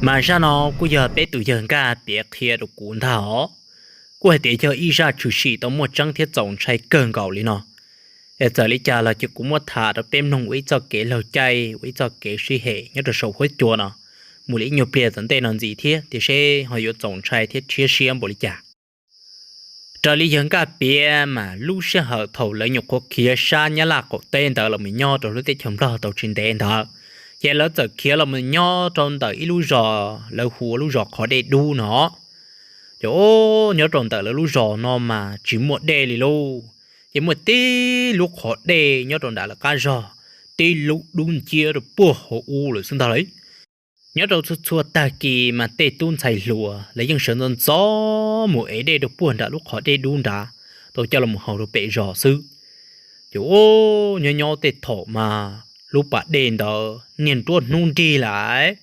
Mas zaj no kuj yog peb tus yawg Nkaj Piav qhia rau kuv ntag os. Kuj hais tias yog ib zaj tshwm sim tau muaj tseeb thiab txaus ntshai kawg nkaus li no. Es txawm li cas los ces kuv muab tham rau peb mloog ua ib txoj kev laug caij, ua ib txoj kev sib hem nyob rau saum huab cua no mus li ib nyuag pliag tom ntej no ntxiv thiab, tiam sis ho yuav txaus ntshai thiab rhiab siab npaum li cas. Raws li yawg Nkaj Piav mas lub sij hawm thaum lawv nyuam qhuav khiav sab Nyab Laj qaum teb ntawd los mus nyob rau lub teb chaws Nplog tau tsis ntev ntawd, ces lawv txawm khiav los mus nyob rau ntawm ib lub zos lawv hu ua lub zos qhov dej dub no. Ces nyob rau ntawm lawv lub zos no mas tsis muaj dej li lauj, ces muaj tib lub qhov dej nyob rau nram lawv qab zog, tib lub dub nciab rau puag hauv ub lawm xwb ntag lauj. Nyob rau txhua txhua tag kis mas tej tub ntxhais hluas lawv yeej sawv ntxov ntxov mus ev dej rau puag nram lub qhov dej dub nrad tau coj los haus rau pem zos xwb. Ces nyob nyob tej thaum mas lub pas dej ntawd niag nruab hnub nrig lawm,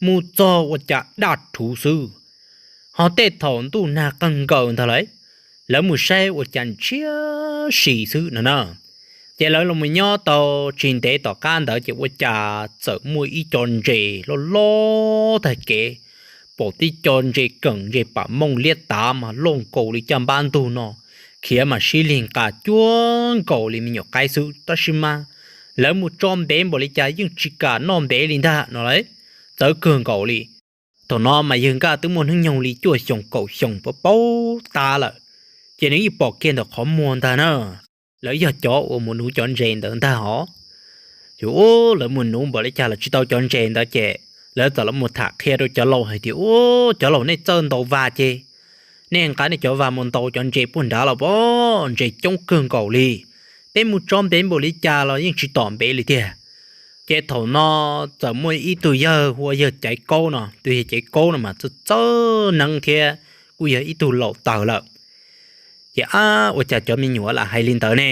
mus txog ua cas daj rhuv xwb. Ho tej thaum ntuj nag qeeg nkaws ntag lauj, lawv mus saib ua cas ntshiab si xwb no na. Ces lawv los mus nyob tau tsis ntev tom qab ntawd ces ua cas txawm muaj ib co ntses loj loj tag kev, pom tib co ntses keem ntses pam mooj liab tav mas loj nkaus li caj npab ntug no, khiav mas sib lig nqa cuag nkaus li me nyuam qaib xwb tab sis mas lawv mus tso npev npaum li cas yeej tsis kam noj npev li ntag no lauj, txawv kawg nkaus li. Thaum no mas yawg Nkaj twb muaj hnub nyoog li cuaj xyoos kaum xyoos paub paub tas lawm, ces nws yeej pom kiag ntawm qhov muag ntag na. Lawv yog cov uas mus nuv cov ntses ntawd ntag os. Ces lawv mus nuv npaum li cas los tsis tau cov ntses ntawd ces lawv txawm los mus tham qhia rau cov laus hais tias, Ub, cov laus, nej txawj ntaus vas ces nej nqa nej cov vas mus ntaus cov ntses puag nrad los pom ntses coob kawg nkaus li. Peb mus tso npev npaum li cas los yeej tsis tom npev li tiag. Ces thaum no txawm muaj ib tug yawg hu ua yawg Caiv Kaub no, tus yawg Caiv Kaub no mas txawj txawj neeb thiab kuj yog ib tug laus taws lawm. Ces ab, ua cas cov me nyuam lam hais li ntawd ne?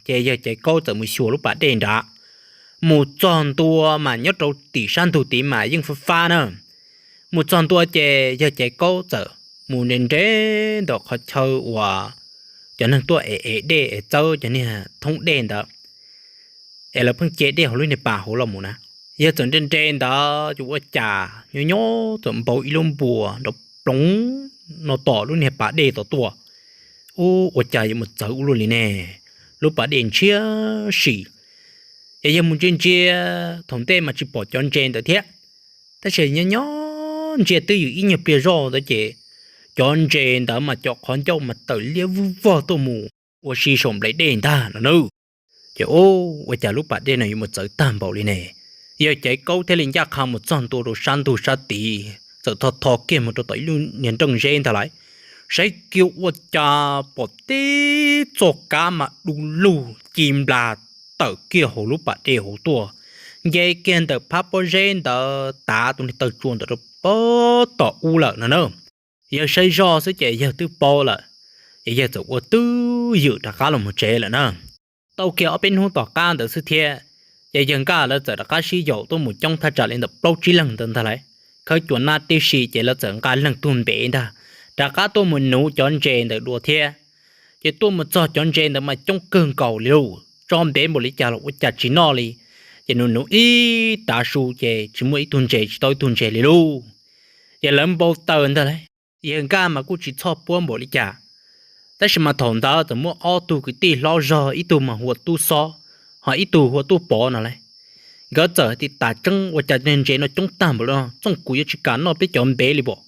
Ces yawg Caiv Kaub txawm mus xyuas lub pas dej nrad, mus txog ntua mas nyob rau tim sab ntug tid mas yeej fab fab na. Mus txog ntua ces yawg Caiv Kaub txawm mus nres nres ntawm qhov chaw uas cov neeg tuaj ev ev dej es txawb cov niag thoob dej ntawd, es lawv pheej ce dej hauv lub niag pas hauv los mus na. Yawg txawm nres nres ntawd ces ua cas nyob nyob txawm npau ib lub npua nrov ploov no tom lub niag pas dej tom tuaj. Ub, ua cas yuav mus txawv ua luaj li ne? Lub pas dej ntshiab si. Ces yawg mus ntsia ntsia, thaum ntej mas tsis pom cov ntses ntawd thiab, tab sis nyob nyob ntsia twb ywm ib nyuag pliag zoj ntawd ces cov ntses ntawd mas cov qhov ncauj mas tawm liab vog tuaj mus ua si saum nplaim dej ntag no na. Ces ub, ua cas lub pas dej no yuav mus txawv tag npaum li ne? Yawg Caiv Kaub thiaj li ncaj qha mus txog ntua rau sab ntug sab tid, txawm tho tho kiag mus rau tom ib lub niag nreej zeb ntag lauj. Saib kiag ua cas pom tib txoj kab mas du lug ci nplas tawm kiag hauv lub pas dej hauv tuaj, nce kiag ntawm phab pob zeb ntawd tav tus niag taw tsua ntawd rau pem tom ub lawm no na. Yawg saib zoj xwb ces yawg twb paub lawm, ces yawg txawm ua twj ywm rov qab los mus tsev lawm na. Tau kiag ob peb hnub tom qab ntawd xwb thiab, ces yawg Nkaj lawv txawm rov qab sib yaum tuaj mus coob thaj tsam li ntawm plaub tsib leeg ntawd ntag lauj, khawb cua nab tib si ces lawv txawm nqa leej tug npev ntag, rov qab tuaj mus nuv cov ntses ntawd dua thiab. Ces tuaj mus txog cov ntses ntawd mas coob kawg nkaus li lauj, tso npev npaum li cas los ua cas tsis noj li. Ces nuv nuv ib tav su ces tsis muaj ib tug ntses, tsis tau ib tug ntses li lauj. Ces lawv npau taws ntag lauj. Yawg Nkaj mas kuj tsis txhoj puab npaum li cas, tab sis mas thaum ntawd txawm muaj ob tug kwv tij hlob zog, ib tug mas hu ua Tub Xob, ho ib tug hu ua Tub Pov no lauj. Nkawd txawm hais tias, Tas tseeb ua cas ntses no coob tag npaum li no, txooj kuv yuav tsis kam noj peb cov npev li pom.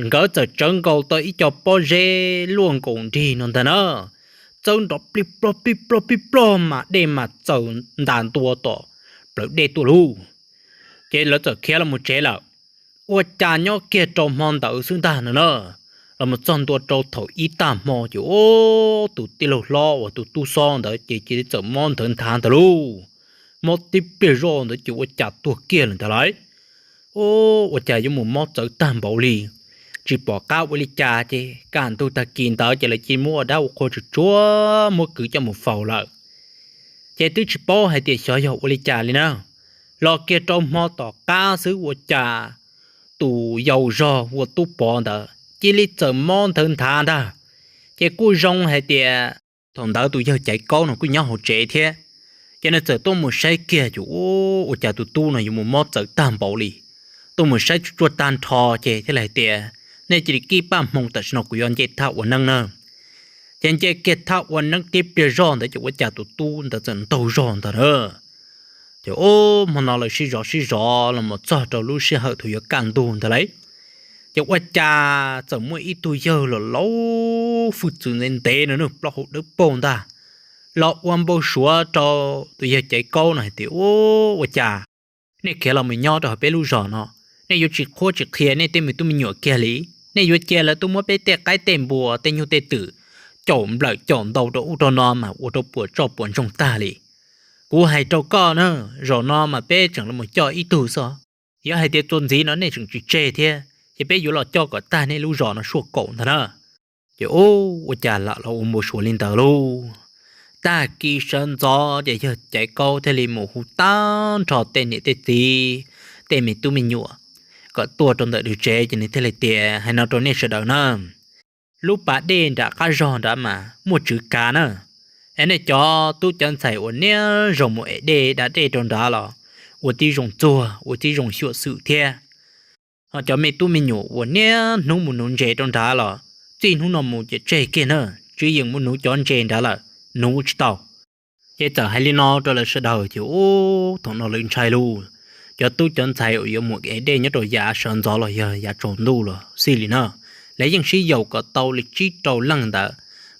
Nkawd txawm tsawv nkaus tau ib co pob zeb luaj nkaus nrig no ntag na, txawb nrov plij ploj plij ploj plij ploj mas dej mas txaws ntas ntua tom plawv dej tuaj lauj. Ces lawv txawm khiav los mus tsev lawm. Ua cas nyob kiag rau hmo ntawd xwb ntag no na, los mus txog ntua rau thaum ib tag hmo ces ub, tus tij laug hlob uas tus Tub Xob ntawd ces cia li txawm mob nthawv nthav ntag lauj. Mob tib pliag zoj ntawd ces ua cas tuag kiag lawm ntag lauj. Ub, ua cas yuav mus mob txawv tag npaum li. Tsis pom qab ua li cas ces kaj ntug tag kis ntawd ces lawv cia li muab ua dab ua qhua tsuag tsuag muab kwv coj mus faus lawm. Ces twb tsis paub hais tias xyov yog ua li cas li na. Los kiag rau hmo tom qab xwb ua cas tus yau zog hu ua Tub Pov ntawd cia li txawm mob nthawv nthav ntag. Ces kuj zoo hais tias thaum ntawd tus yawg Caiv Kaub no kuj nyob hauv tsev thiab, ces nws txawm tuaj mus saib kiag ces ub, ua cas tus tub no yuav mus mob txawv tag npaum li. tuaj mus saib tsuj tsuaj tag nrho ces thiaj li hais tias, nej cia li kib paj hmoo tam sim no kuv yuav nce thaj ua neeb na. Ces nce kiag thaj ua neeb tib pliag zoj ntawd ces ua cas tus tub ntawd txawm ntaug zog ntag na. Ces ub hmo no lawv sib zov sib zov los mus txog rau lub sij hawm thaum yuav kaj ntug ntag lauj, ces ua cas txawm muaj ib tug yawg los laus fwj txwv ntev ntev no nws plaub hau dawb paug ntag, los ua npau suav rau tus yawg Caiv Kaub no hais tias, ub, ua cas nej khiav los mus nyob rau hauv peb lub zos no, nej yuav tsis qhuab tsis qhia nej tej me tub me nyuam kiag li, nej yuav cia lawv tuaj muab peb tej qaib tej npua tej nyuj tej twm caum nplawm caum ntaus rau ub rau no mas ua rau puas tsuaj puas ntsoog tag li. Kuv hais rau koj na, zaum no mas peb tseem los coj ib tug xwb, yog hais tias txuas ntxiv no nej tseem tsis tseg thiab ces peb yuav los coj kom tag nej lub zos no suaj kaum ntag na. Ces ub, ua cas lam los ua npau suav li ntawd lauj. Tag kis sawv ntxov ces yawg Caiv Kaub thiaj li mus hu tag nrho tej niam tej txiv, tej me tub me nyuam kom tuaj rau ntawm nws tsev ces nws thiaj li tias, hais no rau nej sawv daws na, lub pas dej nram qab zog nrad mas muaj tswv kav na, es nej cov tub cov ntxhais uas niaj zaus mus ev dej da dej rau nrad los ua tib zoo txuag ua tib zoo xyuam xim thiab. Ho cov me tub me nyuam uas niaj hnub mus nuv ntses rau nrad los txij hnub no mus ces tseg kiag na, tsis yeem mus nuv cov ntses nrad lawm, nuv tsis tau. Ces txawm hais li no rau lawv sawv daws ces ub, thaum no lawv ntshai lauj. Cov tub cov ntxhais uas yuav mus ev dej nyob rau yav sawv ntxov los yog yav tsaus ntuj los xij li na, lawv yeej sib yaum kom tau li tsib rau leej ntawd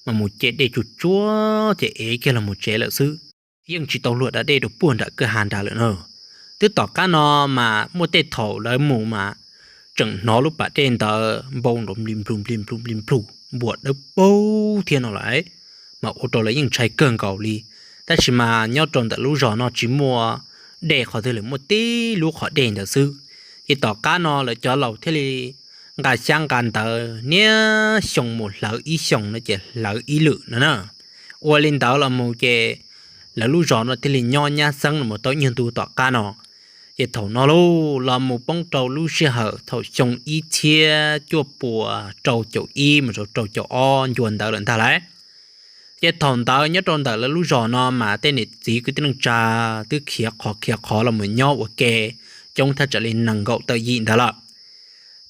mas mus ce dej tsuj tsuag ces ev kiag los mus tsev lawm xwb, yeej tsis tau luag da dej rau puag nram kwj ha nrad lawm na. Twb tom qab no mas muaj tej thaum lawv mus mas tseem hnov lub pas dej ntawd npau nrov npli nplug npli nplug npli nplug npua dawb paug thiab no lawm, mas ua rau lawv yeej ntshai kawg nkaus li. Tab sis mas nyob rau ntawm lub zos no tsis muaj dej qhov twg li, muaj tib lub qhov dej ntawd xwb. Ces tom qab no lawv cov laus thiaj li nqa xyab nqa ntawv niaj xyoo mus hlawv ib xyoos no ces hlawv ib lwm no na. Ua li ntawd los mus ces lawv lub zos no thiaj li nyob nyab xeeb los tau ib nyuag ntu tom qab no. Ces thaum no lauj, los mus poob rau lub sij hawm thaum xyoo ib txhiab cuaj puas rau caum ib mus rau rau caum ob ncua ntawd lawm ntag lauj. Ces thaum ntawd nyob rau ntawm lawv lub zos no mas tej niam txiv kwv tij neej tsa twb khiav qhov khiav qhov los mus nyob ua ke coob thaj tsam li nees nkaum tawm yim ntawd lawm.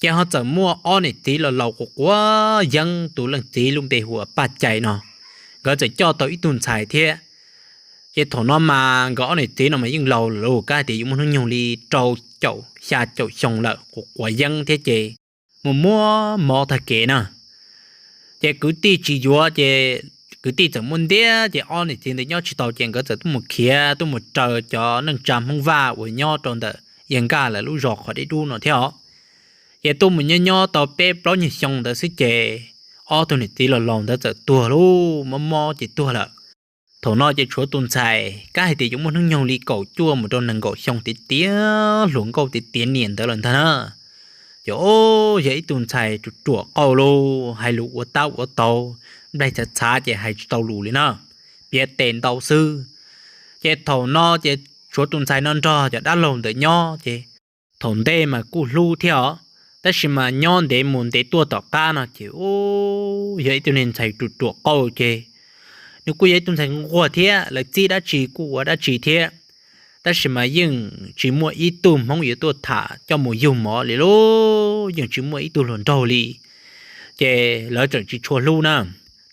Ces ho txawm muaj ob niam txiv los laus quav quav yeeb, tus leej txiv lub npe hu ua Paj Cai no, nkawd txawm coj tau ib tug ntxhais thiab. Ces thaum no mas nkawd ob niam txiv no mas yeej laus lawm lauj, kab hais tias yuav muaj hnub nyoog li rau caum xya caum xyoo lawm, quav quav yeeb thiab ces mus muab mov tag kev na. Ces kwv tij tsis yuav ces kwv tij txawm muaj ntiab ces ob niam txiv ntawd nyob tsis tau ces nkawd txawm tuaj mus khiav tuaj mus raws cov neej tsa Hmoob Vaj uas nyob rau ntawm yawg Nkaj lawv lub zos qhov deb dub no thiab os. Ces tuaj mus nyob nyob tau peb plaub nyuag xyoo ntawd xwb ces ob tug niam txiv los laus ntawd txawm tuag lauj, mob mob ces tuag lawm. Thaum no ces tshuav tus ntxhais kab hais tias yuav muaj hnub nyoog li kaum cuaj mus rau nees nkaum xyoo tiav tiav hluas nkauj tiav tiav niam ntawd lawm ntag na. Ces o, yog ib tug ntxhais ruam ruam qauj lauj, hais lus ua tab ua tau, nplaig txhav txhav ces hais tsis tau lus li na, piav tes ntau xwb. Ces thaum no ces tshuav tus ntxhais no nrog cov dab laug ntawd nyob ces thaum ntej mas kuj hlub thiab os, tab sis mas nyob ntev mus ntev tuaj tom qab no ces u, yog ib tug niag ntxhais ruam ruam qauj ces nws kuj yog ib tug ntxhais nquag thiab, lawv txib dab tsi kuj ua dab tsi thiab. Tab sis mas yeej tsis muaj ib tug Hmoob yuav tuaj tham coj mus yug mov li lauj, yeej tsis muaj ib tug hluas nraug li. Ces lawv tseem tsis tshua hlub na,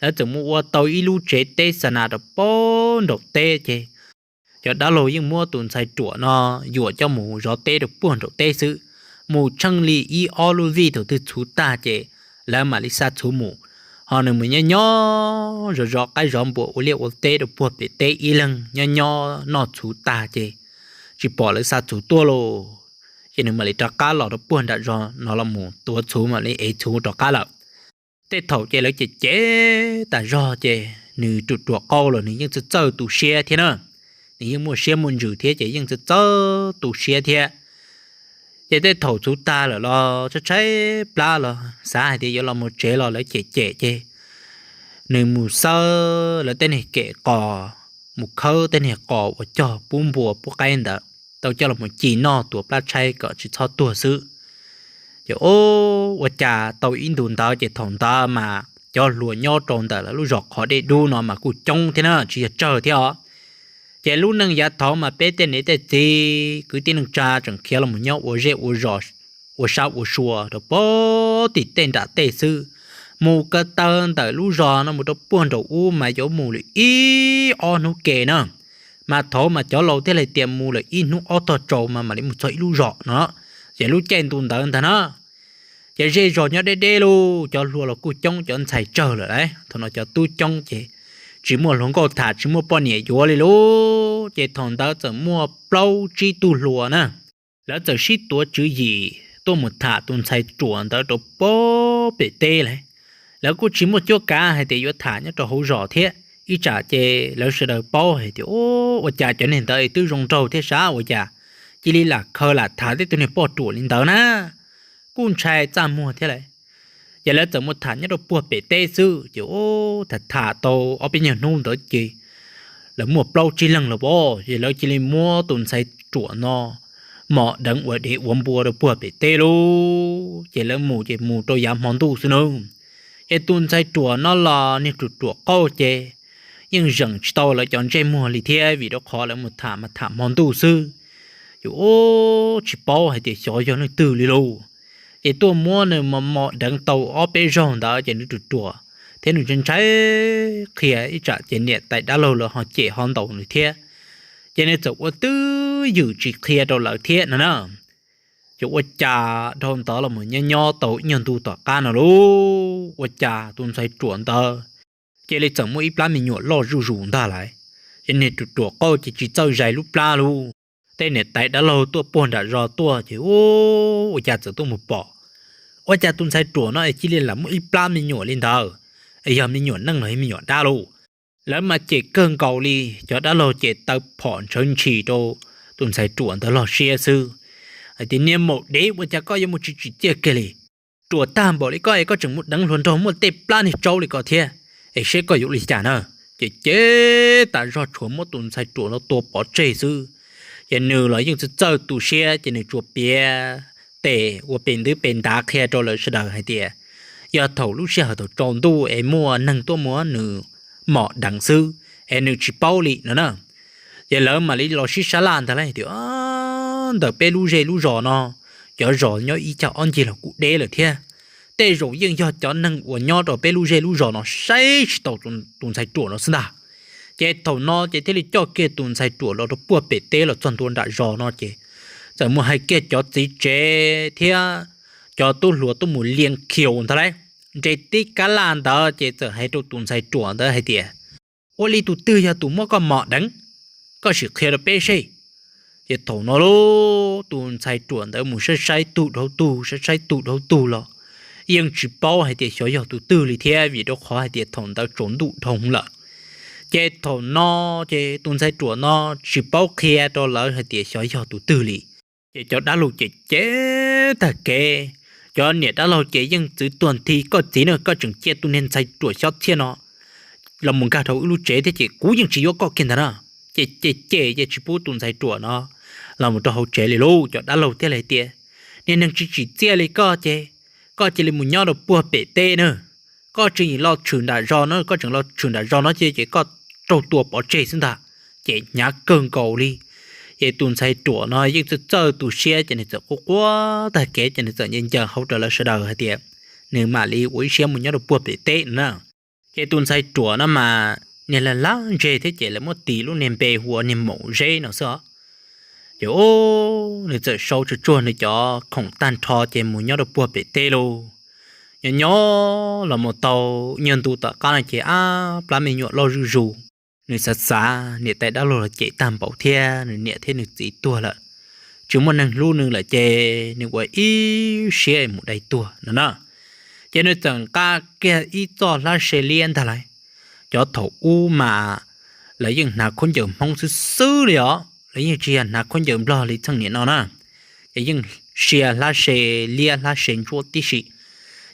lawv txawm mus ua tau ib lub tsev teb xa nas rau puag nraum teb ces cov dab laug yeej muab tus ntxhais ruam no yuam coj mus zov teb rau puag nraum teb xwb. Mus tsheej li ib ob lub vij thaum twg txhuv tag ces lawv mam li xa txhuv mus. Ho nws mus nyob nyob zov zov qaib zov npua ua liaj ua teb rau puag pem teb ib leeg nyob nyob noj txhuv tag ces tsis pom lawv xa txhuv tuaj lauj. Ces nws mam li rov qab los rau puag nram zos no los mus tuav txhuv mam li ev txhuv rov qab lawm. Tej thaum ces lawv cem cem tas zog ces nws ruam ruam qauj los nws yeej txawj txawj tu siab thiab na. Nws yeej muaj siab muaj ntsws thiab ces yeej txawj txawj tu siab thiab. Ces tej thaum txhuv tag lawm los tshaib tshaib plab los xav hais tias yuav los mus tsev los lawv cem cem ces nws mus xawb lawv tej niag kem qos, mus khawb tej niag qos uas cog pub npua pub qaib ntawd tau coj los mus ci noj tuav plab tshaib kom tsis txhob tuag xwb. Ces o, ua cas tau ib ntus ntawd ces thaum ntawd mas cov hluas nyob rau ntawm lawv lub zos qhov dej dub no mas kuj coob thiab na, tsis yog tsawg thiab os. Ces lub neej yav thaud mas peb tej niam tej txiv kwv tij neej tsa tseem khiav los mus nyob ua zej ua zos ua sab ua sua rau pem tim tej nram tej xwb. Mus ko taw ntawm lub zos no mus rau puag nraum ub mas yuav mus lawm ib ob hnub ke na. Mas thaum mas cov laus thiaj li tias mus lawm ib hnub ob tog tsaus mas mam li mus txog ib lub zos no. Ces lub caij ntu ntawd ntag na, ces zej zos nyob deb deb lauj, cov hluas los kuj coob, cov ntxhais tsawg lawm lauj. Thaum no cov tub coob ces tsis muaj hluas nkauj tham, tsis muaj poj niam yuav li lauj. Ces thaum ntawd txawm muaj plaub tsib tug hluas na, lawv txawm sib tuav tswv yim tuaj mus tham tus ntxhais ruam ntawd rau pem teb lawm. Lawv kuj tsis muaj cuab kav hais tias yuav tham nyob rau hauv zos thiab, ib tsam ces lawv sawv daws paub hais tias, ua cas cov neeg ntawd twb zoo nraug thiab sab, ua cas cia li lam khaws lam tham tej tus niag poj ruam li ntawd na, kuj ntshai txaj muag thiab lawm. Ces lawv txawm mus tham nyob rau puag pem teb xwb, ces tham tham tau ob peb nyuag hnub ntawd ces lawv muaj plaub tsib leeg los pom, ces lawv cia li muab tus ntxhais ruam no mos deev ua dev ua npua rau puag pem teb lauj. Ces lawv mus ces mus rau yav hmo ntuj xwb nawb. Ces tus ntxhais ruam no los niag ruam ruam qauj ces yeej zeem tsis tau lawv cov ntsej muag li thiab, vim rau qhov lawv mus tham mas tham hmo ntuj xwb, ces tsis paub hais tias xyov yog leej twg li lauj. Ces tuaj muab nws mos mos deev tau ob peb zaug ntawd ces nws ruam ruam thiab nws ntshai ntshai qhia ib tsam ces niam tais dab laug lawv ho cem ho ntaus nws thiab. Ces nws txawm ua twj ywm tsis qhia rau lawv thiab no na. Ces ua cas dhau ntawd los mus nyob nyob tau ib nyuag ntu tom qab no lauj, ua cas tus ntxhais ruam ntawd cia li txawm muaj ib plab me nyuam loj zuj zus ntag lauj. Ces niag ruam ruam qauj ces tsis txawj zais lub plab lauj. Tej niam tais dab laug tuaj puag nram zos tuaj ces ua cas txawm tuaj mus pom, ua cas tus ntxhais ruam no es cia li lam muaj ib plab me nyuam li ntawd, es yog me nyuam neej los yog me nyuam dab lauj. Lawv mas cem kawg nkaus li, cov dab laug ces taw phom ntshaw ntshis rau tus ntxhais ruam ntawd lub siab xwb, hais tias, niag maum dev, ua cas koj yuav mus tsis tsim txiaj kiag li? Ruam tag npaum li koj es koj tseem mus deev hluas nraug muaj tej plab niag tsaub li ko thiab, es seb koj yuav ua li cas na. Ces ces tas zog tshuav muab tus ntxhais ruam no tua pov tseg xwb. Ces nws los yeej txawj txawj tu siab ces nws tsuas piav tes ua pes ntwv pes ntav qhia rau lawv sawv daws hais tias, yog thaum lub sij hawm thaum tsaus ntuj es muaj neeg tuaj muab nws mos deev xwb, es nws tsis paub li no na. Ces lawv mam li los sib sab laj ntag lauj tias, ntawm peb lub zej lub zos no, cov zos nyob ib cag ob ncig los kuj deb lawm thiab. Tej zaum yeej yog cov neeg uas nyob rau peb lub zej lub zos no saib tsis taus tus ntxhais ruam no xwb ntag. Ces thaum no ces thiaj li coj kiag tus ntxhais ruam los rau puag pem teb los txog ntua nram zos no ces txawm mus hais kiag cov txiv tsev thiab cov tub hluas tuaj mus liaj khias ntag lauj. Nres tib kab laj ntawd ces txawm hais rau tus ntxhais ruam ntawd hais tias, ua li tus twg yog tus muab koj mos deev? Koj sim qhia rau peb seb. Ces thaum no lauj, tus ntxhais ruam ntawd mus saib saib tug dhau tug, saib saib tug dhau tug los yeej tsis paub hais tias xyov yog tus twg li thiab, vim rau qhov hais tias thaum ntawd tsaus ntuj dhau lawm. Ces thaum no ces tus ntxhais ruam no tsis paub qhia rau lawv hais tias xyov yog tus twg li. Ces cov dab laug ces cem tag kev, cov niam dab laug ces yeej txwv tuag nthi, koj txiv na, koj tseem cia tus niag ntxhais ruam xyob txhiaj no los mus nkag rau wb lub tsev thiab ces kuv yeej tsis yuav koj kiag ntag na. Ces cem cem ces tsis pub tus ntxhais ruam no los mus rau hauv tsev li lauj. Cov dab laug thiaj li hais tias, niag neeg tsis tsim txiaj li koj ces koj cia li mus nyob rau puag pem teb na. Koj tseem los tshwm nram zos no, koj tseem los tshwm nram zos no ces, ces koj raug tua pov tseg xwb ntag. Ces hnyav kawg nkaus li. Ces tus ntxhais ruam no yeej txawj txawj tu siab ces nws txawm quaj quaj tag kev ces nws txawm ncaws ncaws hauv rau lawv sawv daws hais tias nws mam li ua ib siab mus nyob rau puag pem teb no na. Ces tus ntxhais ruam no mas niag lag lag ntseg thiab ces lawv muab tis lub niag npe hu ua niag maum zeb no xwb os. Ces nws txawm sau tsuag tsuag nws cov khoom tag nrho ces mus nyob rau puag pem teb lauj. Nyob nyob los mus tau nyuag ntu tom qab no ces ab plab me nyuam loj zuj zus. Nws xav xav niam tais dab laug los cem tag npaum thiab nws niam thiab nws txiv tuag lawm, tsis muaj neeg hlub nws lawm ces nws ua ib siab mus dai tuag no na. Ces nws txawm nqa kiag ib txoj hlab se liab ntag lauj. Cov thaum ub mas lawv yeej hnav khaub ncaws Hmoob xwb xwb li os, lawv yeej tsis yog hnav khaub ncaws Nplog li txheej niam no na. Ces yeej sia hlab se liab hlab se ntsuab tib si.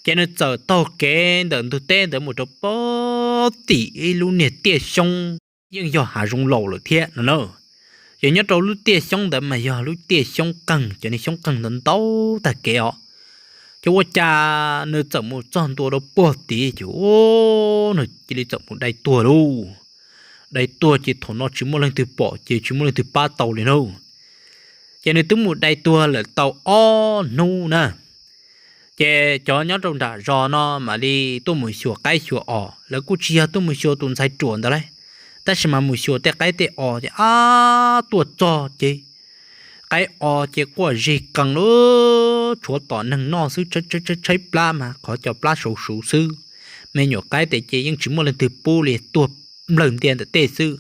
Ces nws txawm taug kev ntawm ntug teb ntawd mus rau puag tim ib lub niag tiaj xyoob, yeej yog hav zoov laus lawm thiab no na. Ces nyob rau lub tiaj xyoob ntawd mas yog lub tiaj xyoob qeeg, cov niag xyoob qeeg ntawd ntau tag kev os. Ces ua cas nws txawm mus txog ntua rau puag tid ces nws cia li txawm mus dai tuag lauj. Dai tuag ces thaum no tsis muaj leej twg pom ces tsis muaj leej twg pab tau li na. Ces nws twb mus dai tuag lawm tau ob hnub na. Ces cov nyob rau nram zos no mam li tuaj mus xyuas qaib xyuas os, lawv kuj tsis yog tuaj mus xyuas tus ntxhais ruam ntawd lauj, tab sis mas mus xyuas tej qaib tej os ces ab tuaj txog ces qaib os ces quaj zig qees lawm, tshuav tom neeg noj xwb, tshaib plab mas qhov cov plab saud suv xwb. Me nyuam qaib tes ces yeej tsis muaj leej twg pub li, tuag nplawg ntia ntawm tej xwb.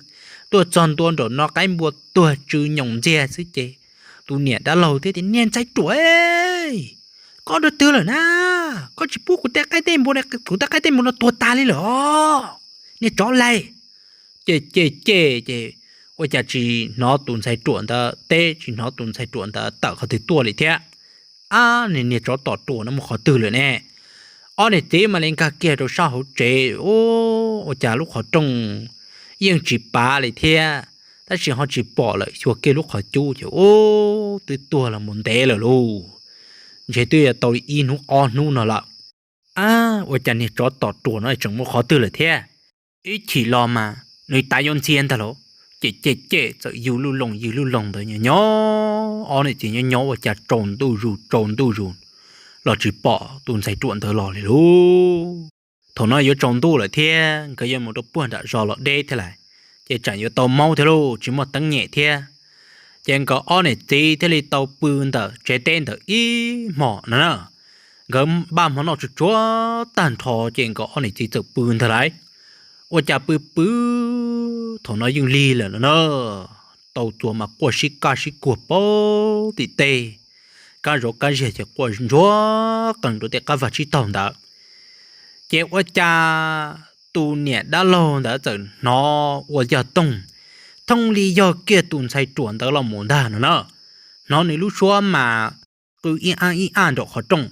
Tuaj txog ntua nraum no qaib npua tuag tsw nyoos ntxiag xwb ces tus niam dab laug thiaj tias, Niag ntxhais ruam, koj dua twg lawm na? Koj tsis pub kuv tej qaib tej npua, kuv tej qaib tej npua no tuag tas li lawm os, niag tsov laig. Ces ces ces ces ua cas tsis hnov tus ntxhais ruam ntawd teb, tsis hnov tus ntxhais ruam ntawd tawm qhov twg tuaj li thiab. Ab, niag tsov tom ruam no mus qhov twg lawm ne? Ob niam txiv mam li nkag kiag rau sab hauv tsev, ua cas lub qhov rooj yeej tsis pav li thiab, tab sis ho tsis pom lawm, xyuas kiag lub qhov cub ces ub, twb tuag los mus ntev lawm lauj. Ntshe twb yuav tau ib hnub ob hnub no lawm. Ab, ua cas niag tsov tom ruam no tseem mus qhov twg lawm thiab? Ib chim los mas nws tav yuav ntxhias ntag lauj. Ces ces ces txawm yug lub loo yug lub loo ntawd nyob nyob, ob niam txiv nyob nyob ua cas tsaus ntuj zus tsaus ntuj zus los tsis pom tus ntxhais ruam ntawd los li lauj. Thaum no yuav tsaus ntuj lawm thiab, nkawd yuav mus rau puag nram zos los deb thiab lawm, ces tsam yuav tau maub thiab lauj, tsis muaj teeb nyem thiab. Ces nkawd ob niam txiv thiaj li tau pw ntawm tsev teb ntawd ib hmos no na. Nkawd npaj hmo noj tsuag tsuag tag nrho ces nkawd ob niam txiv txawm pw ntag lauj. Ua cas pw pw, thaum no yeej lig lawm no na, tau txuas mas quaj sib kaj sib kuag pab tim tej, kab zov kab ziag ces quaj ntsuag qees rau tej qab vaj tsib taug ntawd. Ces ua cas tus niam dab laug ntawd txawm hnov ua yog toog, thooj li yog kiag tus ntxhais ruam ntawd los mus ntag no na. Hnov nws lub suab mas qw ib ab ib ab nraum qhov rooj,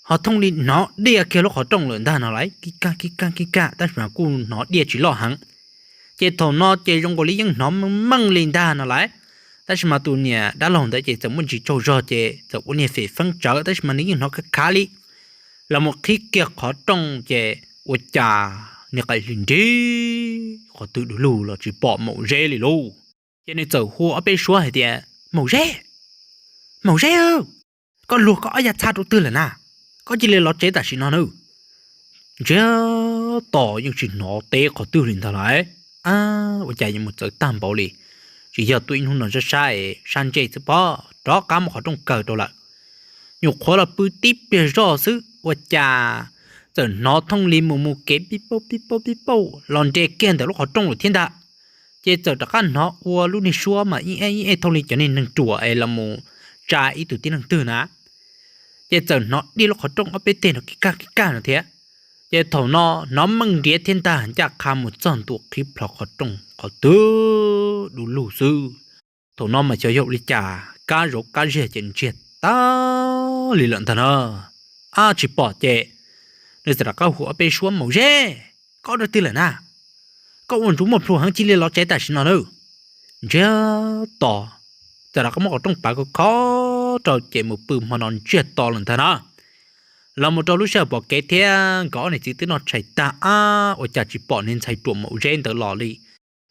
ho thooj li hnov diaj kiag lub qhov rooj lawm ntag no lauj, kib kaj kib kaj kib kaj, tab sis mas kuj hnov diaj tsis loj heev. Ces thaum no ces zoo nkaus li yeej hnov meej meej li ntag no lauj, tab sis mas tus niam dab laug ntawd ces txawm muaj ntsis tsaug zog ces txawm ua niag fem feeb tsawv, tab sis mas nws yeej hnov khav khav li. Los mus qhib kiag qhov rooj ces ua cas niag qaim hli nrig qhov twg du lug los tsis pom Maum Zeb li lauj. Ces nws txawm hu ob peb suab hais tias, Maum Zeb, Maum Zeb, koj luag koj ob yav txha rau twg lawm na? Koj cia li los tsev tam sim no nawb. Ntsiag to yeej tsis hnov teb qhov twg li ntag lauj. Ab, ua cas yuav mus txawv tag npaum li, tsis yog tuaj ib hnub no sab sab es sab ntsej xwb pob, rov qab muab qhov rooj kaw rau lawm. Nyuam qhuav los pw tib pliag zoj xwb ua cas txawm hnov thooj li mus mus kev pib pauj pib pauj pib pauj los nres kiag ntawm lub qhov rooj lawm thiab ntag. Ces txawm rov qab hnov ua lub niag suab mas ib eb ib eb thooj li cov niag neeg ruam es los mus tsa ib tug tib neeg twg na. Ces txawm hnov diaj lub qhov rooj ob peb teg no kib kaj kib kaj no thiab. Ces thaum no hnov meej nriav thiab ntag, ncaj qha mus txog ntua qhib plho qhov rooj qhov twg du lug xwb. Thaum no mas xyov yog ua li cas kab zov kab ziag ces ntsiag tag li lawm ntag na. Ab, tsis pom ces nws txawm rov qab hu ob peb suab, Maum Zeb, koj dua twg lawm na? Koj ua ntsuav muaj plhus heev, cia li los tsev tam sim no nawb. Ntsiag to, txawm rov qab muab qhov rooj pav khov khov rau ces mus pw hmo no ntsiag to lawm ntag na. Los mus rau lub sij hawm pom kev thiab nkawd ob niam txiv twb noj tshais tag, ab, ua cas tsis pom niag ntxhais ruam Maum Zeb ntawd los li.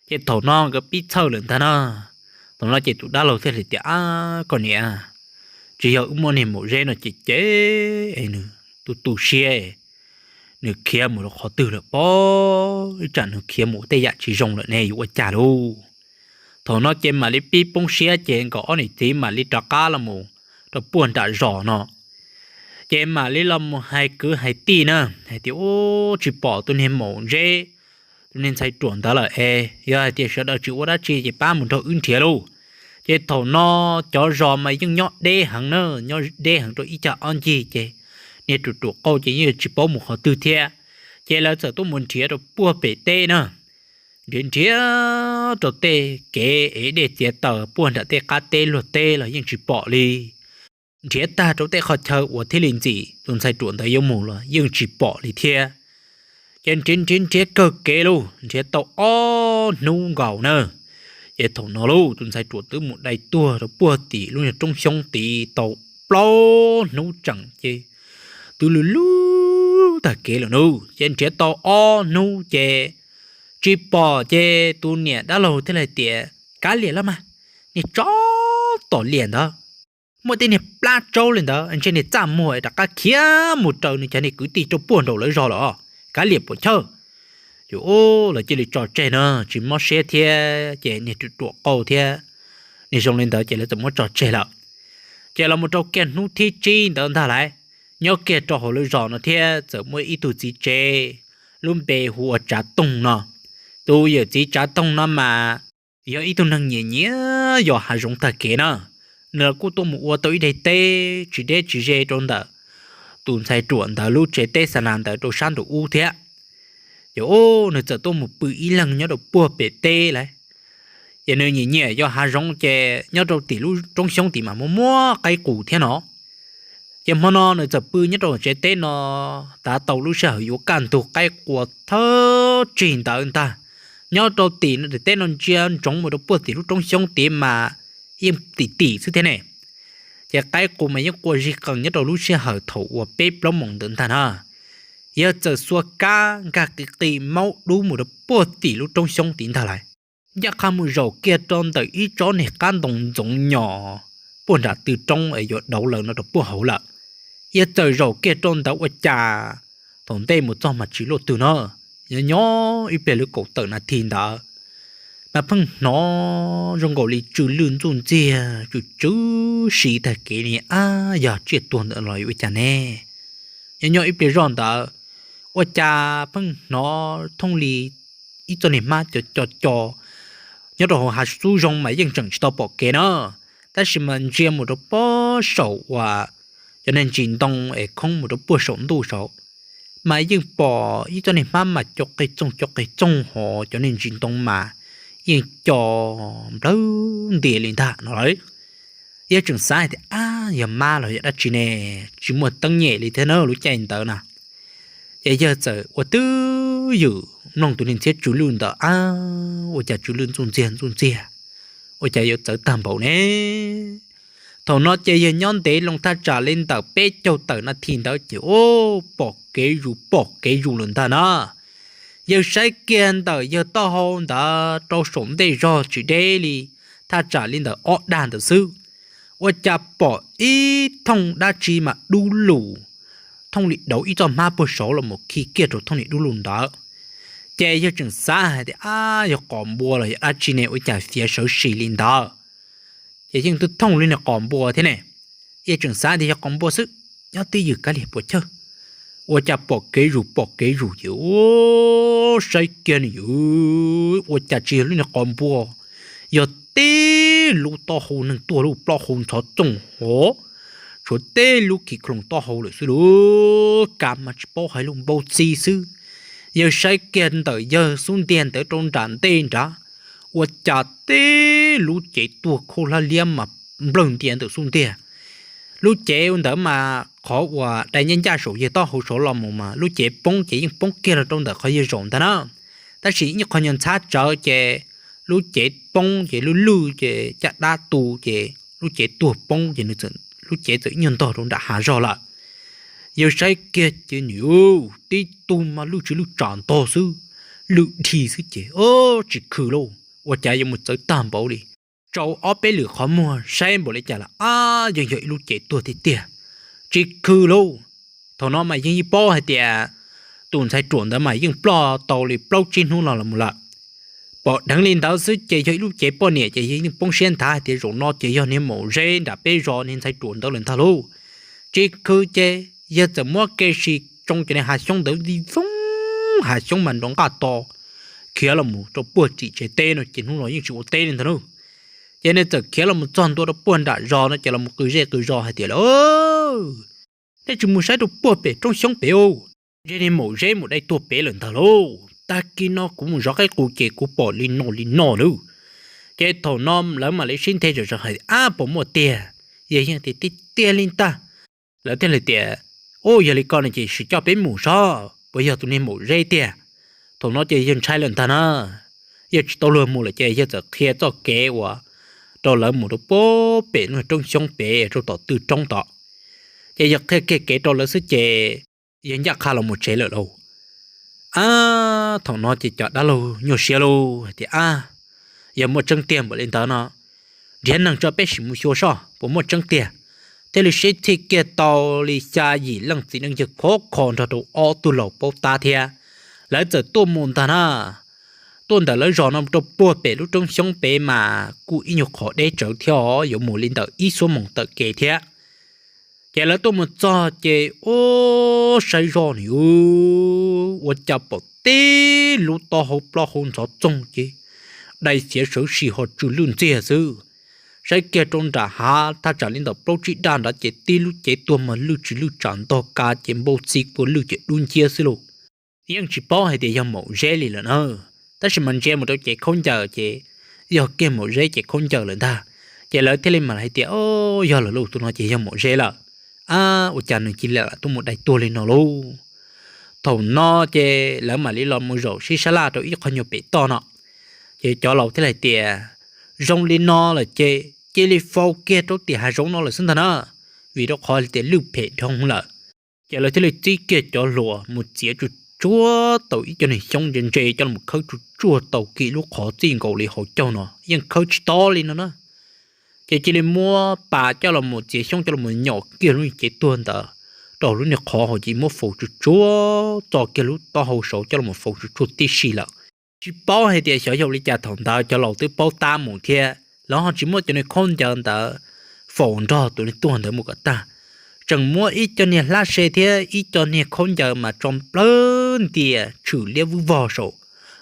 Ces thaum no nkawd pib txhawj lawm ntag na. Thaum no ces tus dab laug thiaj li tias, Ab, koj niam, tsis yog wb muab niag Maum Zeb no cem cem es nws tu tu siab, nws khiav mus rau qhov twg lawm pob, ib tsam nws khiav mus ua tej yam tsis zoo lawm ne yuav ua cas lauj. Thaum no ces mam li pib poob siab ces nkawd ob niam txiv mam li rov qab los mus rau puag nram zos no. Ces mam li los mus hais kwv hais tij na, hais tias, Ub, tsis pom tus niag Maum Zeb, tus niag ntxhais ruam ntawd lawm es yog hais tias sawv daws tsis ua dab tsi ces pab mus nrog wb nrhiav lauj. Ces thaum no cov zos mas yeej nyob deb heev na, nyob deb heev rau ib cag ob ncig ces niag ruam ruam qauj ces yeej tsis paub mus qhov twg thiab. Ces lawv txawm tuaj mus nrhiav rau puag pem teb na, nrhiav nrhiav rau tej kev ev dej txiav taws puag nram tej qab teb luag teb los yeej tsis pom li. Nrhiav tag rau tej qhov chaw uas thiaj li ntxim tus ntxhais ruam ntawd yuav mus los yeej tsis pom li thiab. Ces nrhiav nrhiav nrhiav kawg kev lauj, nrhiav tau ob hnub nkaus na. Ces thaum no lauj, tus ntxhais ruam twb mus dai tuag rau puag tim lub niag roob xyoob tid tau plaub hnub tseem ces twb lug lug tag kev lawm nawb. Ces nrhiav tau ob hnub ces tsis pom ces tus niam dab laug thiaj li tias, Kav liam los mas, niag tsov tom liam ntawd, muaj tej niag plab tsaub li ntawd ntshe niag txaj muag rov qab khiav mus raws nws cov niag kwv tij rau puag nraum lawv zos lawm, kav liam puam chawj. Ces lawv cia li tso tseg na, tsis mob siab thiab ces niag ruam ruam qau thiab, niag zoo li ntawd ces lawv txawm muab tso tseg lawm. Ces los mus rau kiag hnub thib tsib ntawd ntag lauj, nyob kiag rau hauv lawv zos no thiab txawm muaj ib tug txiv tsev, lub npe hu ua Tsav Toog no. Tus yawm txiv Tsav Toog no mas yog ib tug neeg nyiam nyiam yos hav zoov tag kev na. Nws kuj tuaj mus ua tau ib daim teb tsis deb tsis ze rau ntawm tus ntxhais ruam ntawd lub tsev teb xa nas ntawd rau sab nraum ub thiab. Ces nws txawm tuaj mus pw ib leeg nyob rau puag pem teb lauj. Ces nws nyiam nyiam yos hav zoov ces nyob rau tim lub roob xyoob tim mas muaj muab qaib qus thiab no. Ces hmo no nws txawm pw nyob rau tsev teb no, tav tau lub sij hawm yuav kaj ntug qaib qua thawj tsig ntawd ntag. Nyob rau tim teb no ntsia ntsoov mus rau puag tim lub roob xyoob tid mas yeej tim tim xwb thiab ne. Ces qaib qus mas yeej qua zig qees nyob rau lub sij hawm thaum uas peb plaub moos ntawd ntag na. Yawg txawm xuas kab nkag qis qis maub dub mus rau puag tim lub roob xyoob tid ntag lauj. Ncaj qha mus zaum kiag rau ntawm ib tsob niag qab ntoo ntxoov nyos puag nram tw roob es yuav dauv lawm no rau puag hauv lawm. Yawg txawm zaum kiag rau ntawd ua cas thaum ntej mus txog mas tsis luaj twg no, nyob nyob ib pliag li kaum tawm nas this ntawd mas pheej hnov zoo nkaus li tsw lwj ntxuj ntxiag tsw tsw si tag kev li, ab, yog tsiaj tuag ntawd los ua cas ne? Nyob nyob ib pliag zoj ntawd ua cas pheej hnov thooj li ib txoj niag hmab co co co nyob rau hauv hav xub zoo mas yeej tseem tsis tau pom kev na. Tab sis mas ntsia mus rau puag saum uas cov niag ntsis ntoo es khoob mus rau puag saum ntuj saud mas yeej pom ib txoj niag hmab mas co qig txoog co qig txoog hos cov niag ntsis ntoo mas yeej co nplawg ntias li ntag no lawm. Yawg tseem xav hais tias, ab, yog mab los yog dab tsi ne, tsis muaj teeb nyem li thiab na lub caij ntawd na. Ces yawg txawm ua twj ywm mloog tus niag ntxhiab tsw lwj ntawd, ab, ua cas tsw lwj ntxuj ntxiag ntxuj ntxiag, ua cas yuav txawv tag npaum ne? Thaum no ces yawg nyob ntev loo thaj tsam li ntawm peb caug tawm nas this ntawd ces, o, pom kev zus pom kev zus lawm ntag na. Yawg saib kiag ntawm yawg taub hau ntawd rau saum ntej zog tsis deb li thaj tsam li ntawm ob dag ntawd xwb, ua cas pom ib thooj dab tsi mas dub lug, thooj li dauv ib txoj hmab puag saud los mus khi kiag rau thooj li dub lug ntawd. Ces yawg tseem xav hais tias, ab, yog qos npua los yog dab tsi ne ua cas fiav sawv si li ntawd? Ces yeej twb thooj li niag qos npua thiab ne. Yawg tseem xav tias yog qos npua xwb, nyob twj ywm kav liam puam chawj. Ua cas pom kev zus pom kev zus ces, u, saib kiag ne, ua cas tsis yog lub niag qos npua, yog tib lub taub hau neeg tuag lub plaub hau ntxhov txoog hov, tshuav tib lub khi kloos taub hau lawm xwb lauj, kav mas tsis paub hais lub npau txi xwb. Yawg saib kiag ntawm yawg xub ntiag ntawd rau nram ntej nrad, ua cas tib lub cev tuag khaub hlab liab mas nplawg ntias ntawm xub ntiag. Lub cev ntawd mas qhov uas dai ncaj ncaj saum yawg taub hau saud los mus mas lub cev poob ces yeej poob kiag los rau ntawm qhov yawg zaum ntag na. Tab sis ib qho nyuag ntxhab tsawv ces lub cev poob ces lub lwj ces caj dab tu ces lub cev tuag poob ces lub cev txawm nyuag ntog rau nram hav zog lawm. Yawg saib kiag ces nws tib tug mas lwj tsis lwj tsam ntog xwb, lwj dhi xwb ces, o, tsis khw lauj, ua cas yuav mus txawv tag npaum li. Tsau ob peb lwm qhov muag saib npaum li cas los ab yeej yog ib lub cev tuag tiag tiag, tsis khw lauj. Thaum no mas yeej yeej paub hais tias tus ntxhais ruam ntawd mas yeej ploj tau li plaub tsib hnub no los mus lawm. Pom dheev li ntawd xwb ces yog ib lub cev poj niam ces yawg yeej poob siab nthav hais tias zaum no ces yog niag maum zeb nram peb zos niag ntxhais ruam ntawd lawm ntag lauj. Tsis khw ces yawg txawm muab kev sib tsoo cov niag hav xyoob ntawd vij voog hav xyoob mas nrov nqaj to khiav los mus rau puag tim tsev teb no ces hnub no yeej tsis ua teb li ntag lauj. Ces nws txawm khiav los mus txog ntua rau puag nram zos no ces los mus qw zej qw zos hais tias, lauj, nej tsis mus saib rau puag pem roob xyoob pem, ntshe niag maum zeb mus dai tuag pem lawm ntag lauj. Tag kis no kuv mus zov qaib qus ces kuv pom li no li no lauj. Ces thaum no lawv mam li sib nthe zom zaws hais, ab, puas muaj tiag? Yawg yeej tias, tiag tiag li ntag. Lawv thiaj li tias, u, yog li ko no ces sim coj peb mus saib puas yog tus niag maum zeb tiag. Thaum no ces yawg ntshai lawm ntag na, yawg tsis tau luag mus lawm ces yawg txawm qhia txoj kev uas rau lawv mus rau puag pem lub roob xyoob pem rau tom tw roob tod. Ces yawg qhia kiag kev rau lawv xwb ces yawg ncaj qha los mus tsev lawm lauj. Ab, thaum no ces cov dab laug nyuaj siab lauj hais tias, ab, yog muaj tseeb tiag npaum li ntawd no, nrhiav neeg tso peb sim mus xyuas saib puas muaj tseeb tiag. thiaj li sib txhij kiag tau li xya yim leej txiv neej yawg khov kho nrog rau ob tug laus paub tab thiab. Lawv txawm tuaj mus ntag na, tuaj ntawm lawv zos no rau puag pem lub roob xyoob pem mas kuj ib nyuag qhov deb tsawv thiab os, yuav mus li ntawm ib xuab moos tawm kev thiab. Ces lawv tuaj mus txog ces ua saib zoj ni, ua cas pom tib lub taub hau plaub hau ntxhov txoog ces dai xiav sawv si ho tsw lwj ntxiag xwb. Saib kiag rau nram hav thaj tsam li ntawm plaub tsib daj nrad ces tib lub cev tuag mas lwj tsis lwj tsam ntog ka ces npau txi kua lwj ces dub nciab xwb lauj. Yeej tsis paub hais tias yog maum zeb li lawm na, tab sis mas ntsia mus rau cev khaub ncaws ces yog kiag maum zeb cev khaub ncaws lawm ntag. Ces lawv thiaj li mam hais tias, o, yog lawm lauj, tus no ces yog maum zeb lawm. Ab, ua cas nws cia li tuaj mus dai tuag li no lauj? Thaum no ces lawv mam li los mus zaum sib sab laj rau ib qho nyuag pem toj no. Ces cov laus thiaj li hais tias, zoo li no lawm ces cia li faus kiag rau tim hav zoov no lawm xwb ntag na, vim rau qhov tias lwj phem dhau lawm. Ces lawv thiaj li txib kiag cov hluas mus txiav tsuj tsuag tau ib co niag xyoob ntse ntse coj los khawb tsuj tsuag tau kiag lub qhov txij nkaus li hauv caug no yeej khawb tsis tau li no na. Ces cia li muab pas coj los txiav xyoob coj los nyom kiag lub cev tuag ntawd rau lub niag qhov hauv ces muab faus tsuj tsuag txo kiag lub taub hau saud coj los faus tsuj tsuag tib si lawm. Tsis paub hais tias xyov yog li cas thaum ntawd cov laus twb paub tab mus thiab lawv ho tsis muab cov niag khaub ncaws ntawd faus nrog tus niag tuag ntawd mus kom tag, tseem muab ib co niag hlab se thiab ib co niag khaub ncaws mas tso plawg ntias tshwm liab vwb vog saum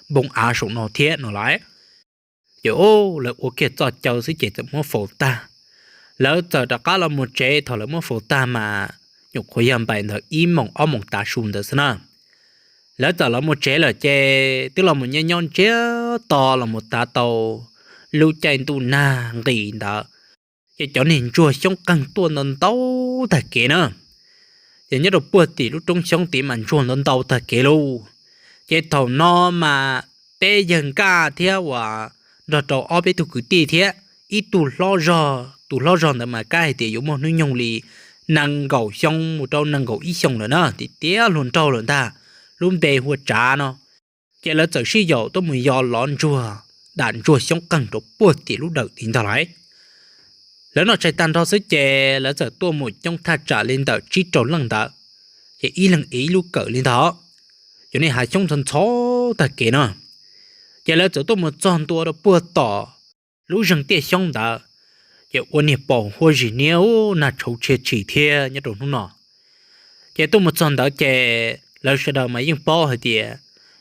npoo av saum no thiab no lawm. Ces lawv ua kiag txoj caw xwb ces txawm muab faus tag. Lawv txawm rov qab los mus tsev, thaum lawv muab faus tag mas nyuam qhuav yog npaum ntawd ib moos ob moos tav su ntawd xwb na. Lawv txawm los mus tsev lawm ces twb los mus nyob nyob ntsiag to los mus tav tau lub caij ntuj nag nqis ntawd, ces cov niag ntsuag xyoob qeeg tuaj ntau ntau tag kev na. Ces nyob rau puag tim lub roob xyoob tid mas ntsuag ntau ntau tag kev lauj. Ces thaum no mas peb yawg Nkaj thiab uas nrog rau ob peb tug kwv tij thiab ib tug hlob zog, tus hlob zog ntawd mas kab hais tias yuav muaj hnub nyoog li nees nkaum xyoo mus rau nees nkaum ib xyoos lawm na, tiav tiav hluas nraug lawm ntag, lub npe hu ua Tsav no. Ces lawv txawm sib yaum tuaj mus yos lov ntsuag, dam ntsuag xyoob qeeg rau puag tim lub dawm tid ntag lauj. Lawv noj tshais tag nrho xwb ces lawv txawm tuaj mus coob thaj tsam li ntawm tsib rau leej ntawd, ces ib leeg ev ib lub kawm li ntawd, cov niag hav xyoob ntxhov ntxhov tag kev no. Ces lawv txawm tuaj mus txog ntua rau puag tom lub zeeg tiaj xyoob ntawd, ces ua niag pos huab zig niab nag tshauv tshia tshis thiab nyob rau hnub no. Ces tuaj mus txog ntawd ces lawv sawv daws mas yeej paub hais tias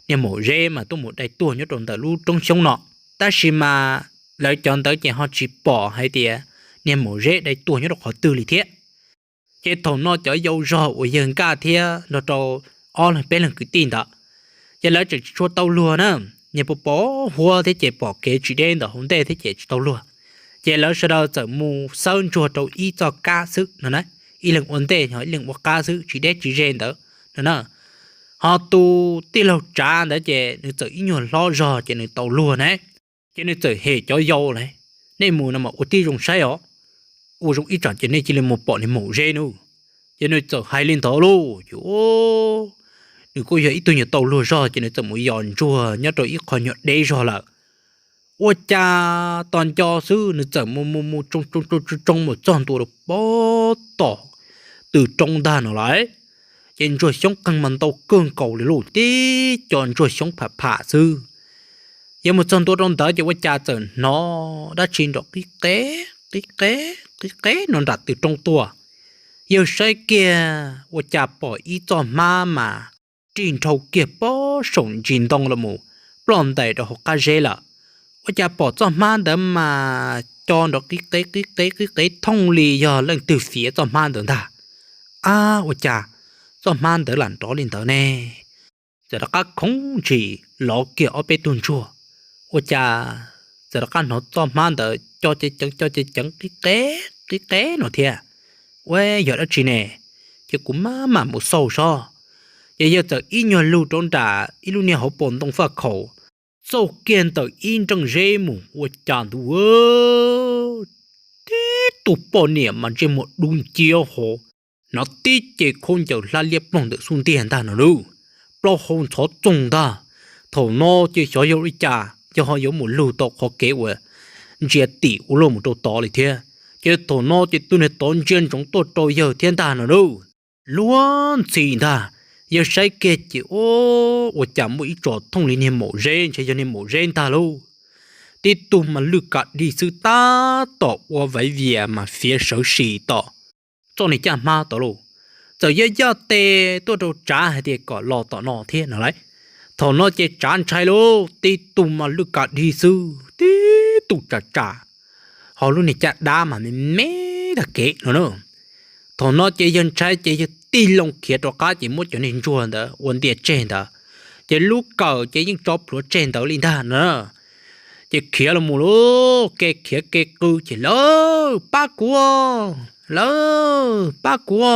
niag maum zeb mas tuaj mus dai tuag nyob rau ntawm lub roob xyoob no, tab sis mas lawv cov ntawd ces ho tsis pom hais tias niag maum zeb dai tuag nyob rau qhov twg li thiab. Ces thaum no cov yau zog uas yawg Nkaj thiab nrog rau ob leeg peb leeg kwv tij ntawd, ces lawv tseem tsis tshua tau luag na, niag pos pos huab thiab ces pom kev tsis deb ntawm hauv ntej thiab ces tsis tau luag. Ces lawv sawv daws txawm mus xawb ntsuag rau ib txoj kab xwb no na, ib leeg ua ntej ho ib leeg ua qab xwb tsis deb tsis ze ntawd no na. Ho tus tij laug Tsav ntawd ces nws txawm ib nyuag hlob zog ces nws tau luag na. Ces nws txawm hem cov yau lawm, nej mus no mas ua tib zoo saib os, ua zoo ib tsam ces nej cia li mus pom niag maum zeb nub. Ces nws txawm hais li ntawd lauj, ces nws kuj yog ib tug nyuag tau luag zog ces nws txawm mus yos ntsuag nyob rau ib qho nyuag deb zog lawm. Ua cas tos nco xwb nws txawm mus mus mus tsoo tsoo tsoo mus txog ntua rau puag tom tw roob ntag no lawm. Ces ntsuag xyoob qeeg mas ntau kawg nkaus li lauj, tib co ntsuag xyoob pham pham xwb. Yog mus txog ntua rau ntawd ces ua cas txawm hnov dab tsi nrov qib qeb qib qeb qib qeb no nram tw roob tuaj. Yawg saib kiag ua cas pom ib txoj hmab mas rig nrhau kiag pob saum ntsis ntoo los mus ploj ntais rau hauv qab zeb lawm. Ua cas pom txoj hmab ntawd mas co nrov qib qeb qib qeb qib qeb thooj li yog leej twg fiav txoj hmab ntawd ntag. Ab, ua cas txoj hmab ntawd lam nrov li ntawd ne? Txawm rov qab khoov ntshis lov kiag ob peb tug ntsuag, ua cas txawm rov qab hnov txoj hmab ntawd co ceev ceev co ceev ceev qib qeb qib qeb no thiab. Ua, yog dab tsi ne? Ces kuv mam mam mus xauj sob. Ces yawg txawm ib nyuag lug rau nram ib lub niag hauv paus ntoo faj khaum, xauj kiag ntawm ib nreej zeb mus ua cas ntuj, tib tug poj niam mas ntsej muag dub nciab hos, hnov tib ce khaub ncaws hlab liab ploog ntawm xub ntiag ntag no lauj, plaub hau ntxhov txoog ntag. Thaum no ces xyov yog li cas yog ho yuav mus lug tau qhov kev uas ntsia tim ua luaj mus rau tod li thiab. Ces thaum no ces tus niag tod ntsia ntsoov tuaj rau yawg thiab ntag no lauj. Luag ntxhi ntag, yawg saib kiag ces ua cas muaj ib tsom thooj li niag maum zeb, ntshe yog niag maum zeb ntag lauj. Tib tug mas lwj kas dig xwb tab tom ua vaiv vias mas fiav sawv si tom txoj niag caj hmab tod lauj. Txawm yaj yaj tes tuaj rau Tsav hais tias kom los tom no thiab no lauj. Thaum no ces Tsav ntshai lauj, tib tug mas lwj kas dig xwb, tib tug tsam tsam, ho lub niag caj dab mas me me tag kev no na. Thaum no ces yawg ntshai ces yawg tig loo khiav rov qab ces muab cov niag ntsuag ntawd ua ntia tseg ntawd, ces lub kawm ces yeej tso plhuav tseg ntawd li ntag na. Ces khiav los mus lauj, kev khiav kev qw ces lawv pab kuv, lawv pab kuv.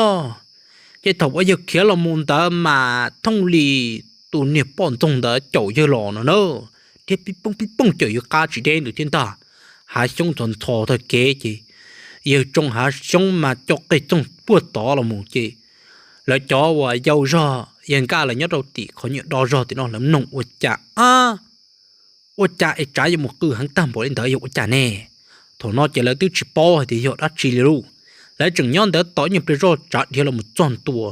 Ces thaum uas yawg khiav los mus ntawd mas thooj li tus niag poj ntxoog ntawd caum yawg los no na, thiab pib pooj pib pooj caum yawg qab tsis deb ntawd thiab ntag. Hav xyoob ntxhov ntxhov tag kev ces yawg tsoo hav xyoob mas co qig txoog puag tod los mus ces lawv cov uas yau zog yawg Nkaj lawv nyob rau tim qhov nyuag do zog tim no lawv mloog ua cas a, ua cas es Tsav yuav mus qw heev tag npaum li ntawd yog ua cas ne? Thaum no ces lawv twb tsis paub hais tias yog dab tsi li lauj. Lawv tseem nyob ntawd tos ib nyuag pliag zoj Tsav dhia los mus txog ntua,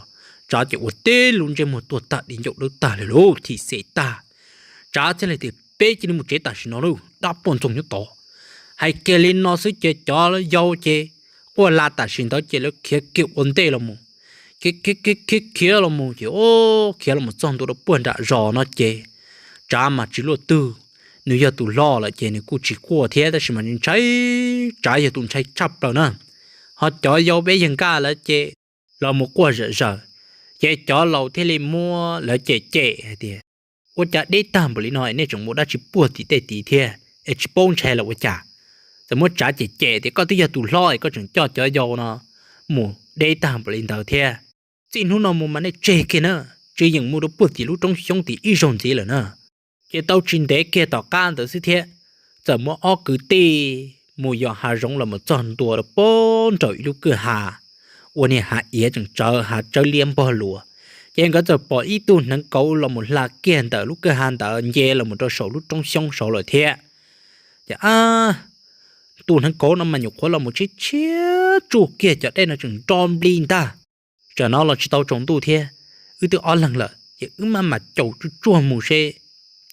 Tsav ces ua tib lub ntsej muag tuag tag di ncauj dawb tag li lauj, thim xes tag. Tsav thiaj li tias peb cia li mus tsev tam sim no lauj, dab poj ntxoog nyob tod. Hais kiag li no xwb ces cov yau ces quaj la tam sim ntawd ces lawv khiav kiag ua ntej los mus. Khiav khiav khiav khiav los mus ces khiav los mus txog ntua rau puag nram zos no ces Tsav mas tsis luaj twg, nws yog tus hlob lawm ces nws kuj tsis quaj thiab tab sis mas ntshai, Tsav yog tus ntshai tshaj plaws na. Ho cov yau peb yawg Nkaj lawv ces los mus quaj zom zaws, ces cov laus thiaj li muab lawv cem cem hais tias ua cas deb tag npaum li no nej tseem mus dab tsi puag tim tej tid thiab es tsis paub ntshai los ua cas? Txawm muab Tsav cem cem tias koj twb yog tus hlob es koj tseem coj cov yau no mus deb tag npaum li ntawd thiab. Txij hnub no mus mas nej tseg kiag na, tsis yeem mus rau puag tim lub roob xyoob tim ib zaug ntxiv lawm na. Ces tau tsis ntev kiag tom qab ntawd xwb thiab, txawm muaj ob kwv tij mus yos hav zoov los mus txog ntua rau puag nraum ib lub kwj ha ua niag hav iav tseem tsawv, hav tsawb liab npog luas. Ces nkawd txawm pom ib tug hneev kauv los mus hla kiag ntawm lub kwj ha ntawd nce los mus rau saum lub roob xyoob saud lawm thiab. Ces tus hneev kauv no mas nyuam qhuav los mus tshiab tshiab tsuj kiag cov dej no tseem nro npli ntag. Tsam no los tsis tau tsaus ntuj thiab, wb twb ob leeg lawm ces wb maj mam caum tsuj tsuag mus seb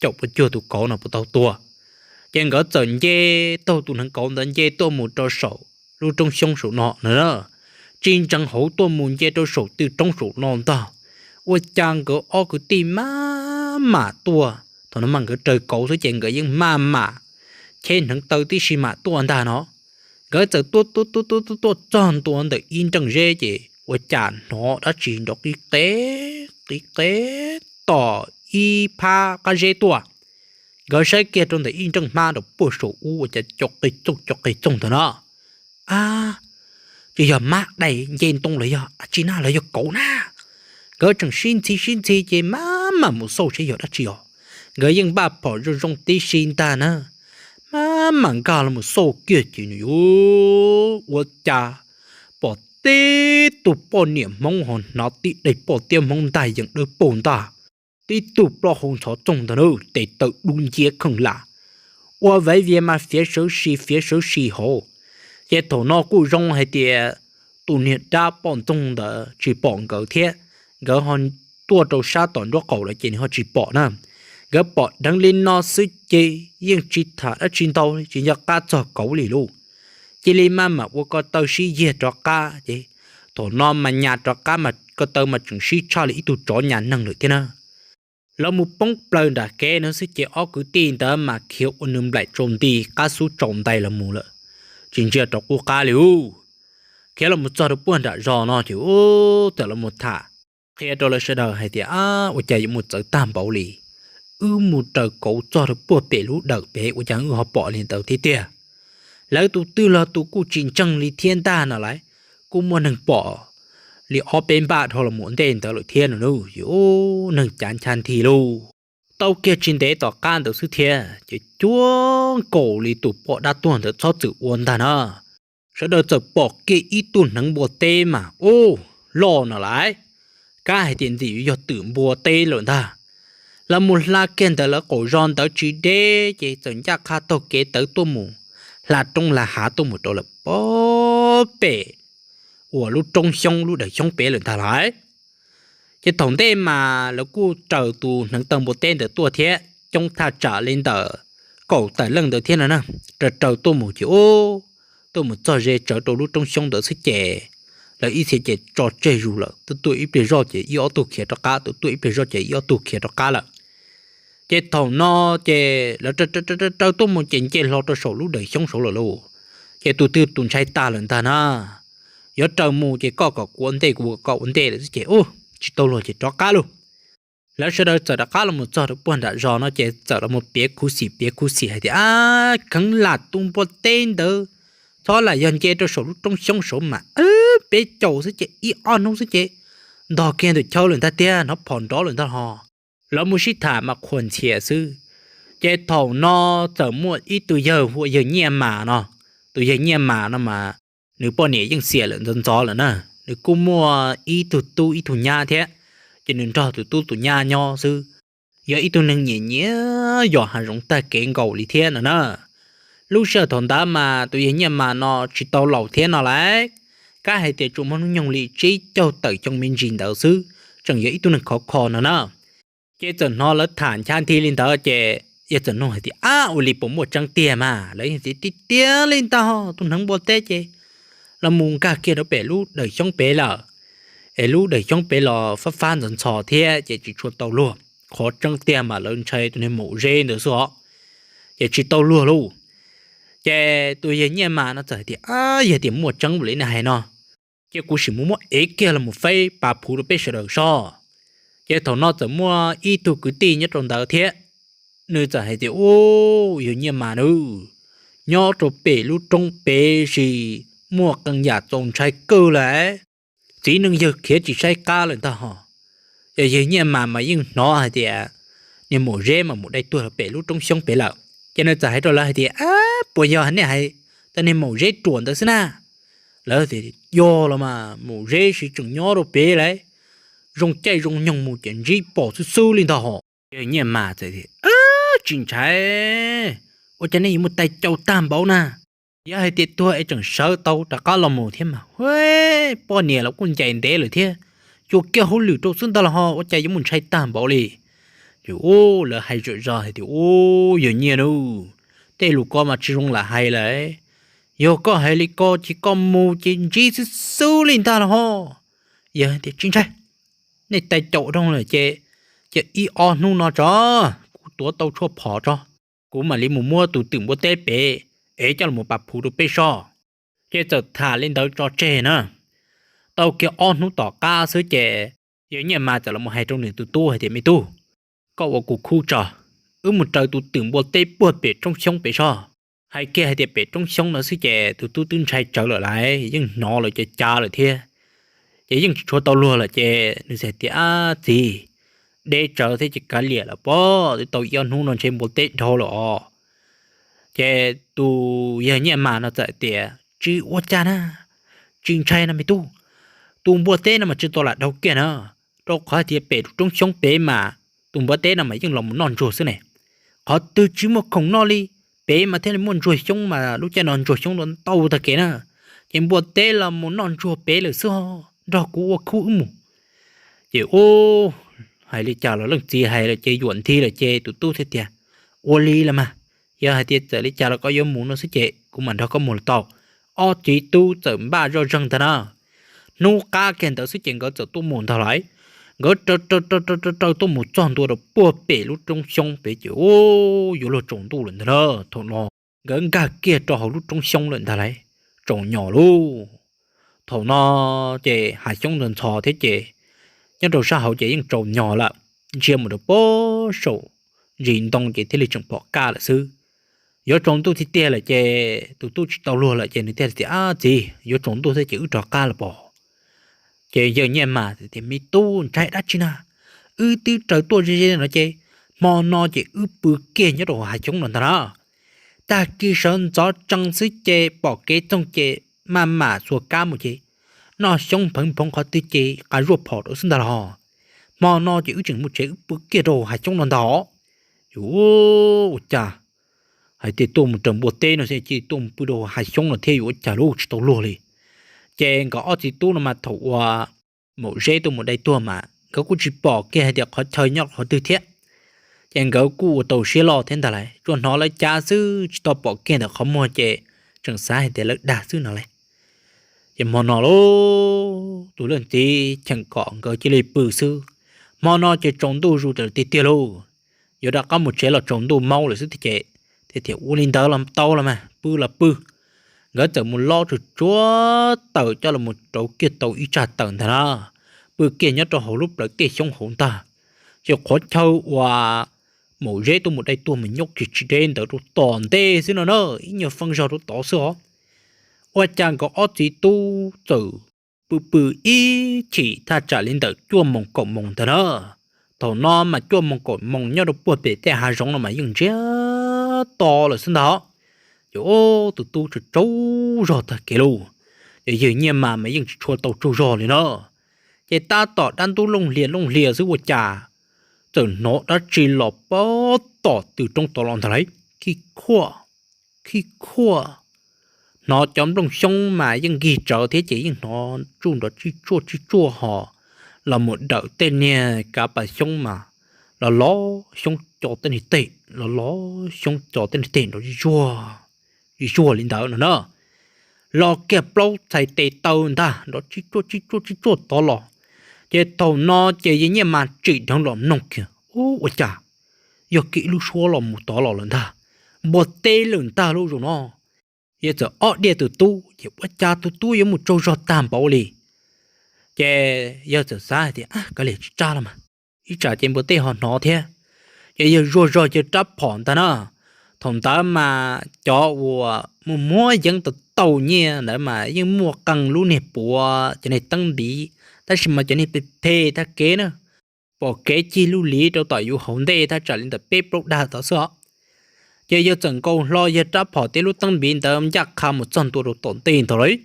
caum puas cuag tus kauv no puas tau tuag. Ces nkawd txawm nce taug tus hneev kauv ntawd nce tuaj mus rau saum lub roob xyoob saum no na, tsis ntsees hauv tuaj mus nce rau saum tw roob saum no ntag. Ua cas nkawd ob kwv tij maj mam tuaj, thaum no mas nkawd raws kauv xwb ces nkawd yeej maj mam cheb hneev taw tib si mam tuaj ntag no. Nkawd txawm tuaj tuaj tuaj tuaj tuaj tuaj txog ntua ntawm ib nreej zeb ces ua cas hnov dab tsi nrov qib qeb qib qeb tom ib phab qab zeb tuaj. Nkawd saib kiag rau ntawm ib nreej hmab rau puag saum ub ua cas co qig txoog co qig txoog ntag no. A, tsis yog mab dais nce ntoo los yog a tsi na los yog kauv na. Nkawd tseem sib ntxhi sib ntxhi ces maj mam mus xauj seb yog dab tsi os. Nkawd yeej npaj phom zoo zoo tib si ntag na, maj mam nkag los mus xauj kiag ces nws yuav ua cas pom tib tug poj niam Hmoob ho hnav tib daim poj tiab Hmoob ntaj yees dawb paug ntag, tib tug plaub hau ntxhov txoog ntag na, tes taw dub nciab kheej lam, ua vaiv vias mas fiav sawv si fiav sawv si hauv. Ces thaum no kuj zoo hais tias tus niag dab poj ntxoog ntawd tsis pom nkawd thiab, nkawd ho tuaj rau sab tom nruab qaum lawm ces nws ho tsis pom na. Nkawd pom dheev li no xwb ces yeej tsis tham dab tsi ntau tsis nco qab txog kauv li lauj. Cia li maj mam ua ko taw sib yiag rov qab ces thaum no mas nyas rov qab mas ko taw mas tseem sib tshaj li ib tug tsov nyas neeg lawm thiab na. Lawv mus poob plaws nram kev no xwb ces ob kwv tij ntawd mas khiav ua nws nplaim tsaus nti qab xub tsaus ntais los mus lawm, tsis ntsia rov qub qab li lauj. Khiav los mus txog rau puag nram zos no ces ub txawm los mus tham qhia rau lawv sawv daws hais tias, Ab, ua cas yuav mus txawv tag npaum li? Wb mus raws kauv txog rau puag pem lub dawm pem ua cas wb ho pom li ntawd thiab tiag? Lawv tus twg los tus kuj tsis ntseeg li thiab ntag no lauj. Kuj muaj neeg pom li ob peb npaj dhau los mus ua ntej ntawd lawm thiab no, neeg cav ncha nthi lauj. Tau kiag tsis ntev tom qab ntawd xwb thiab ces cuag nkaus li tus poj dab tuag ntawd txhob txwm ua ntag na, sawv daws txawm pom kiag ib tug hneev npua teb mas ub loj no lauj, kab hais tias ntxim yuav yog twm npua teb lawm ntag. Lawv mus hla kiag ntawd lawv qaum zos ntawd tsis deb ces txawm ncaj qha taug kev tawv tuaj mus, hla roob hla hav tuaj mus rau lawm pob pem uas lub roob xyoob lub dawm xyoob pem lawm ntag lauj. Ces thaum ntej mas lawv kuj raws tus hneev taw npua teb ntawd tuaj thiab, coob thaj tsam li ntawm kaum tawm leej ntawd thiab no na. Raws raws tuaj mus ces ub, tuaj mus txog ze tsawv rau lub roob xyoob ntawd xwb ces lawv ib txhia ces tso tseg zus lawm, tuaj tuaj ib pliag zoj ces ib ob tug khiav rov qab, tuaj tuaj ib pliag zoj ces ib ob tug khiav rov qab lawm. Ces thaum no ces lawv raws raws tuaj mus ces nce hlo rau saum lub dawm xyoob saud lawm lauj. Ces tus twg tus ntshai tag lawm ntag na, yuav raws mus ces koj kom kuv ua ntej, kuv kom koj ua ntej lawm xwb ces ub, tsis tau luag ces rov qab lauj. Lawv sawv daws txawm rov qab los mus txog rau puag nram zos no ces txawm los mus piav khuv xim piav khuv xim hais tias, ab, kheev lam tus npua teb ntawd txhob lam yog nce rau saum lub roob xyoob saud mas, peb caum xwb ces ib ob hnub xwb ces ntog kiag ntawm chaw lawm ntag tiag, hnov phom nrov lawm ntag hos. Lawv mus sib tham mas qhuas ntxhias xwb. Ces thaum no txawm muaj ib tug yawg hu ua yawg Nyiaj Mas no. Tus yawg Nyiaj Mas no mas nws poj niam yeej xiam lawm ntxov ntxov lawm na. Nws kuj muaj ib tug tub ib tug nyab thiab, ces nws nrog tus tub tus nyab nyob xwb. Yog ib tug neeg nyiam nyiam yos hav zoov tag kev nkaus li thiab no na. Lub sij hawm thaum ntawd mas tus yawg Nyiaj Mas no tsis tau laus thiab no lauj, kab hais tias tsuas muaj hnub nyoog li tsib caug tawm xyoo me ntsis ntawd xwb, tseem yog ib tug neeg khov kho no na. Ces txawm hnov lawv tham ncha nthi li ntawd ces yawg txawm nug hais tias, ab, ua li puas muaj tseeb tiag mas? Lawv tias, tiag tiag li ntag, tus hneev npua teb ces los mus nkag kiag rau pem lub dawm xyoob pem lawm, es lub dawm xyoob pem los fab fab ntxhov ntxhov thiab ces tsis tshua tau luag. Qhov tseeb tiag mas lawv ntshai tus niag maum zeb ntawd xwb os. Ces tsis tau luag lauj. Ces tus yawg Nyiaj Mas no txawm hais tias, ab, yog tias muaj tseeb li nej hais no, cia kuv sim mus muab ev kiag los mus faib pas phuv rau peb sawv daws soj. Ces thaum no txawm muaj ib tug kwv tij nyob rau ntawd thiab, nws txawm hais tias, ub, yawg Nyiaj Mas nawb, nyob rau pem lub roob pem sis muaj qee yam txaus ntshai kawg lawm, txiv neej yawg khiav tsis saib qab lawm ntag hos. Ces yawg Nyiaj Mas mas yeej hnov hais tias niag maum zeb mas mus dai tuag rau pem lub roob xyoob pem lawm. Ces nws txawm hais rau lawv hais tias, ab, puas yog nej hais tau niag maum zeb ruam ntawd xwb na? Lawv tias, yog los mas, maum zeb sis tseem nyob rau pem lawm, zoo caij zoo nyoog mus ces ntsib pom xwb xwb li ntag hos. Yawg Nyiaj Mas txawm tias, tsis ntshai, ua cas nej yuav muaj tais caus tag npaum na? Yog hais tias tuag es tseem sawv tau rov qab los mus thiab mas, poj niam los kuj ncaim ntev lawm thiab, cuag kiag hauj lwm rau xwb ntag los ho ua cas yuav muaj ntshai tag npaum li. Ces ub, lawv hais zom zaws hais tias, ub, yawg Nyiaj nawb, tej lus ko mas tsis zoo lam hais lawm. Yog koj hais li ko ces koj mus ces ntsib xwb xwb li ntag los ho. Yawg tias, tsis ntshai, nej tais caus dhau lawm ces, ces ib ob hnub no tso, kuv tuav tau tshuaj phom tso, kuv mam li mus muab tus twm npua teb pem ev coj los pas phuv rau peb soj. Ces txawm tham li ntawd tso tseg na. Tau kiag ob hnub tom qab xwb ces yawg Nyiaj Mas txawm los hais rau nws tus tub hais tias, me tub, koj ua kuv khub tso, wb mus raws tus twm npua teb puag pem roob xyoob pem soj. Hais kiag hais tias pem roob xyoob no xwb ces tus tub twb ntshai tsawv lawm lauj, yeej hnov lawm cav cav lawm thiab, ces yeej tsis tshua tau luag lawm ces nws txawm hais tias, ab txiv, deb tsawv thiab ces kav liam lawm pob, twb tau ib ob hnub no ntshe npua teb dhau lawm os. Ces tus yawg Nyiaj Mas no txawm tias, tsis ua cas na, tsis ntshai no me tub, tus npua teb no mas tsis tau lam dhau kiag na, rau qhov hais tias pem roob xyoob pem mas tus npua teb no mas yeej los mus noj ntsuag xwb ne. Qhov twg tsis muaj khoom noj li, pem mas thiaj li muaj ntsuag xyoob mas lub caij no ntsuag xyoob ntau tag kev na. Ces npua teb los mus noj ntsuag pem lawm xwb, nrog kuv ua khub wb mus. Ces ub, hais li cas los leej txiv hais lawm ces yuam nthi lawm ces tus tub thiaj tias, ua li los mas, yog hais tias txawm li cas los koj yuav mus no xwb ces kuv mam nrog koj mus los tau. Ob txiv tub txawm npaj zoj zeeg ntag na. Hnub qab kiag ntawd xwb ces nkawd txawm tuaj mus ntag lauj. Nkawd raws raws raws raws tuaj mus txog ntua rau puag pem lub roob xyoob pem ces ub, yuav luag tsaus ntuj lawm ntag na. Thaum no nkawd nkag kiag rau hauv lub roob xyoob lawm ntag lauj, tsaus nyos lauj. Thaum no ces hav xyoob ntxhov ntxhov thiab ces nyob rau sab hauv ces yeej tsaus nyos lawm, ntsia mus rau puag saum ntsis ntoo ces thiaj li tseem pom kaj lawm xwb. Yuav tsaus ntuj tiag tiag lawm ces tus tub tsis tau luag lawm ces nws thiaj tias, ab txiv, yuav tsaus ntuj thiab ces wb rov qab los pom. Ces yawg Nyiaj Mas tias, me tub, ntshai dab tsi na, wb twb raws tuaj ze ze no ces hmo no ces wb pw kiag nyob rau hav xyoob no ntag na. Tag kis sawv ntxov tsees xwb ces pom kev txoog ces maj mam xuas kab mus ces noj xyoob npheev nphoov qhov twg ces qa zuaj phom rau xwb ntag los. Hmo no ces wb tseem mus tsev, wb pw kiag rau hav xyoob no ntag. Yuav ua cas hais tias tuaj mus raws npua teb no xwb cia li tuaj mus pw rau hav xyoob no thiab, yuav ua cas lauj, tsis tau luag li. Ces nkawd ob txiv tub no mas thaum uas Maum Zeb tuaj mus dai tuag mas nkawd kuj tsis pom kiag hais tias qhov chaw nyob qhov twg thiab. Ces nkawd kuj ua tau siab loj thiab ntag lauj, tsuas hnov lawv cav xwb tsis tau pom kiag ntawm qhov muag ces tseem xav hais tias lawv dag xwb no lauj. Ces hmo no lauj, tus leej txiv cheem kom nkawd cia li pw xwb, hmo no ces tsaus ntuj zus tiag tiag lauj, yuav rov qab mus tsev los tsaus ntuj maub lawm xwb ces, thiaj tias ua li ntawd los tau los mas, pw los pw. Nkawd txawm mus lob tsuag tsuag taws coj los rauv kiag tau ib tsag taws ntag na, pw kiag nyob rau hauv lub plawv tej xyoob hauv ntag. Ces qhov chaw uas Maum Zeb tuaj mus dai tuag mas nyob kiag tsis deb ntawd rau tom ntej xwb no na, ib nyuag feeb zog rau tod xwb os. Ua cas nkawd ob txiv tub txawm pw pw ib chim thaj tsam li ntawm cuaj moos kaum moos ntag na. Thaum no mas cuaj moos kaum moos nyob rau puag pem tej hav zoov no mas yeej ntsiag to lawm xwb ntag. Ces tus tub tsaug tsaug zog tag kev lauj, ces yawg Nyiaj Mas mas yeej tsis tshua tau tsaug zog li na. Ces tab tom dab ntub looj hlias looj hlias xwb ua cas txawm hnov dab tsi los pab tom tw roob tod los ntag lauj, khib khuaj, khib khuaj. Hnov cov nplooj xyoob mas yeej nkig tsawv thiab ces yeej hnov tsuj nrov tsib tsuaj tsib tsuaj ho los mus dawm tej niag kav pas xyoob mas los los xyoob co tej niag teg, los los xyoob co tej niag teg nrov zuag zuag li ntawd no na. Los kiag plaub txhais tes taw ntag nrov tsib tsuaj tsib tsuaj tsib tsuaj tod los. Ces thaum no ces yawg Nyiaj Mas tsim dheev los mloog kiag, ub, ua cas yog kiag ib lub suab los mus tod los lawm ntag, npua teb lawm ntag lauj zaum no. Yawg txawm ob diaj tus tub ces ua cas tus tub yuav mus tsaug zog tag npaum li. Ces yawg txawm xav hais tias, kav liam tsis tsa los mas, ib tsam ces npua teb ho hnov thiab. Ces yawg zuag zog yawg rab phom ntag na. Thaum ntawd mas cov uas muaj muab yeeb tau tau nyiaj ntawd mas yeej muaj qee lub niag puav cov niag teeb npiv, tab sis mas cov niag phem phem tag kev na, pom kev cig lub liv rau tom yus hauv ntej thaj tsam li ntawm peb plaub dag tod xwb os. Ces yawg txawm nkaus hlo yawg rab phom tej lub teeb npiv ntawd ncaj qha mus txog ntua rau tom ntej ntag lauj.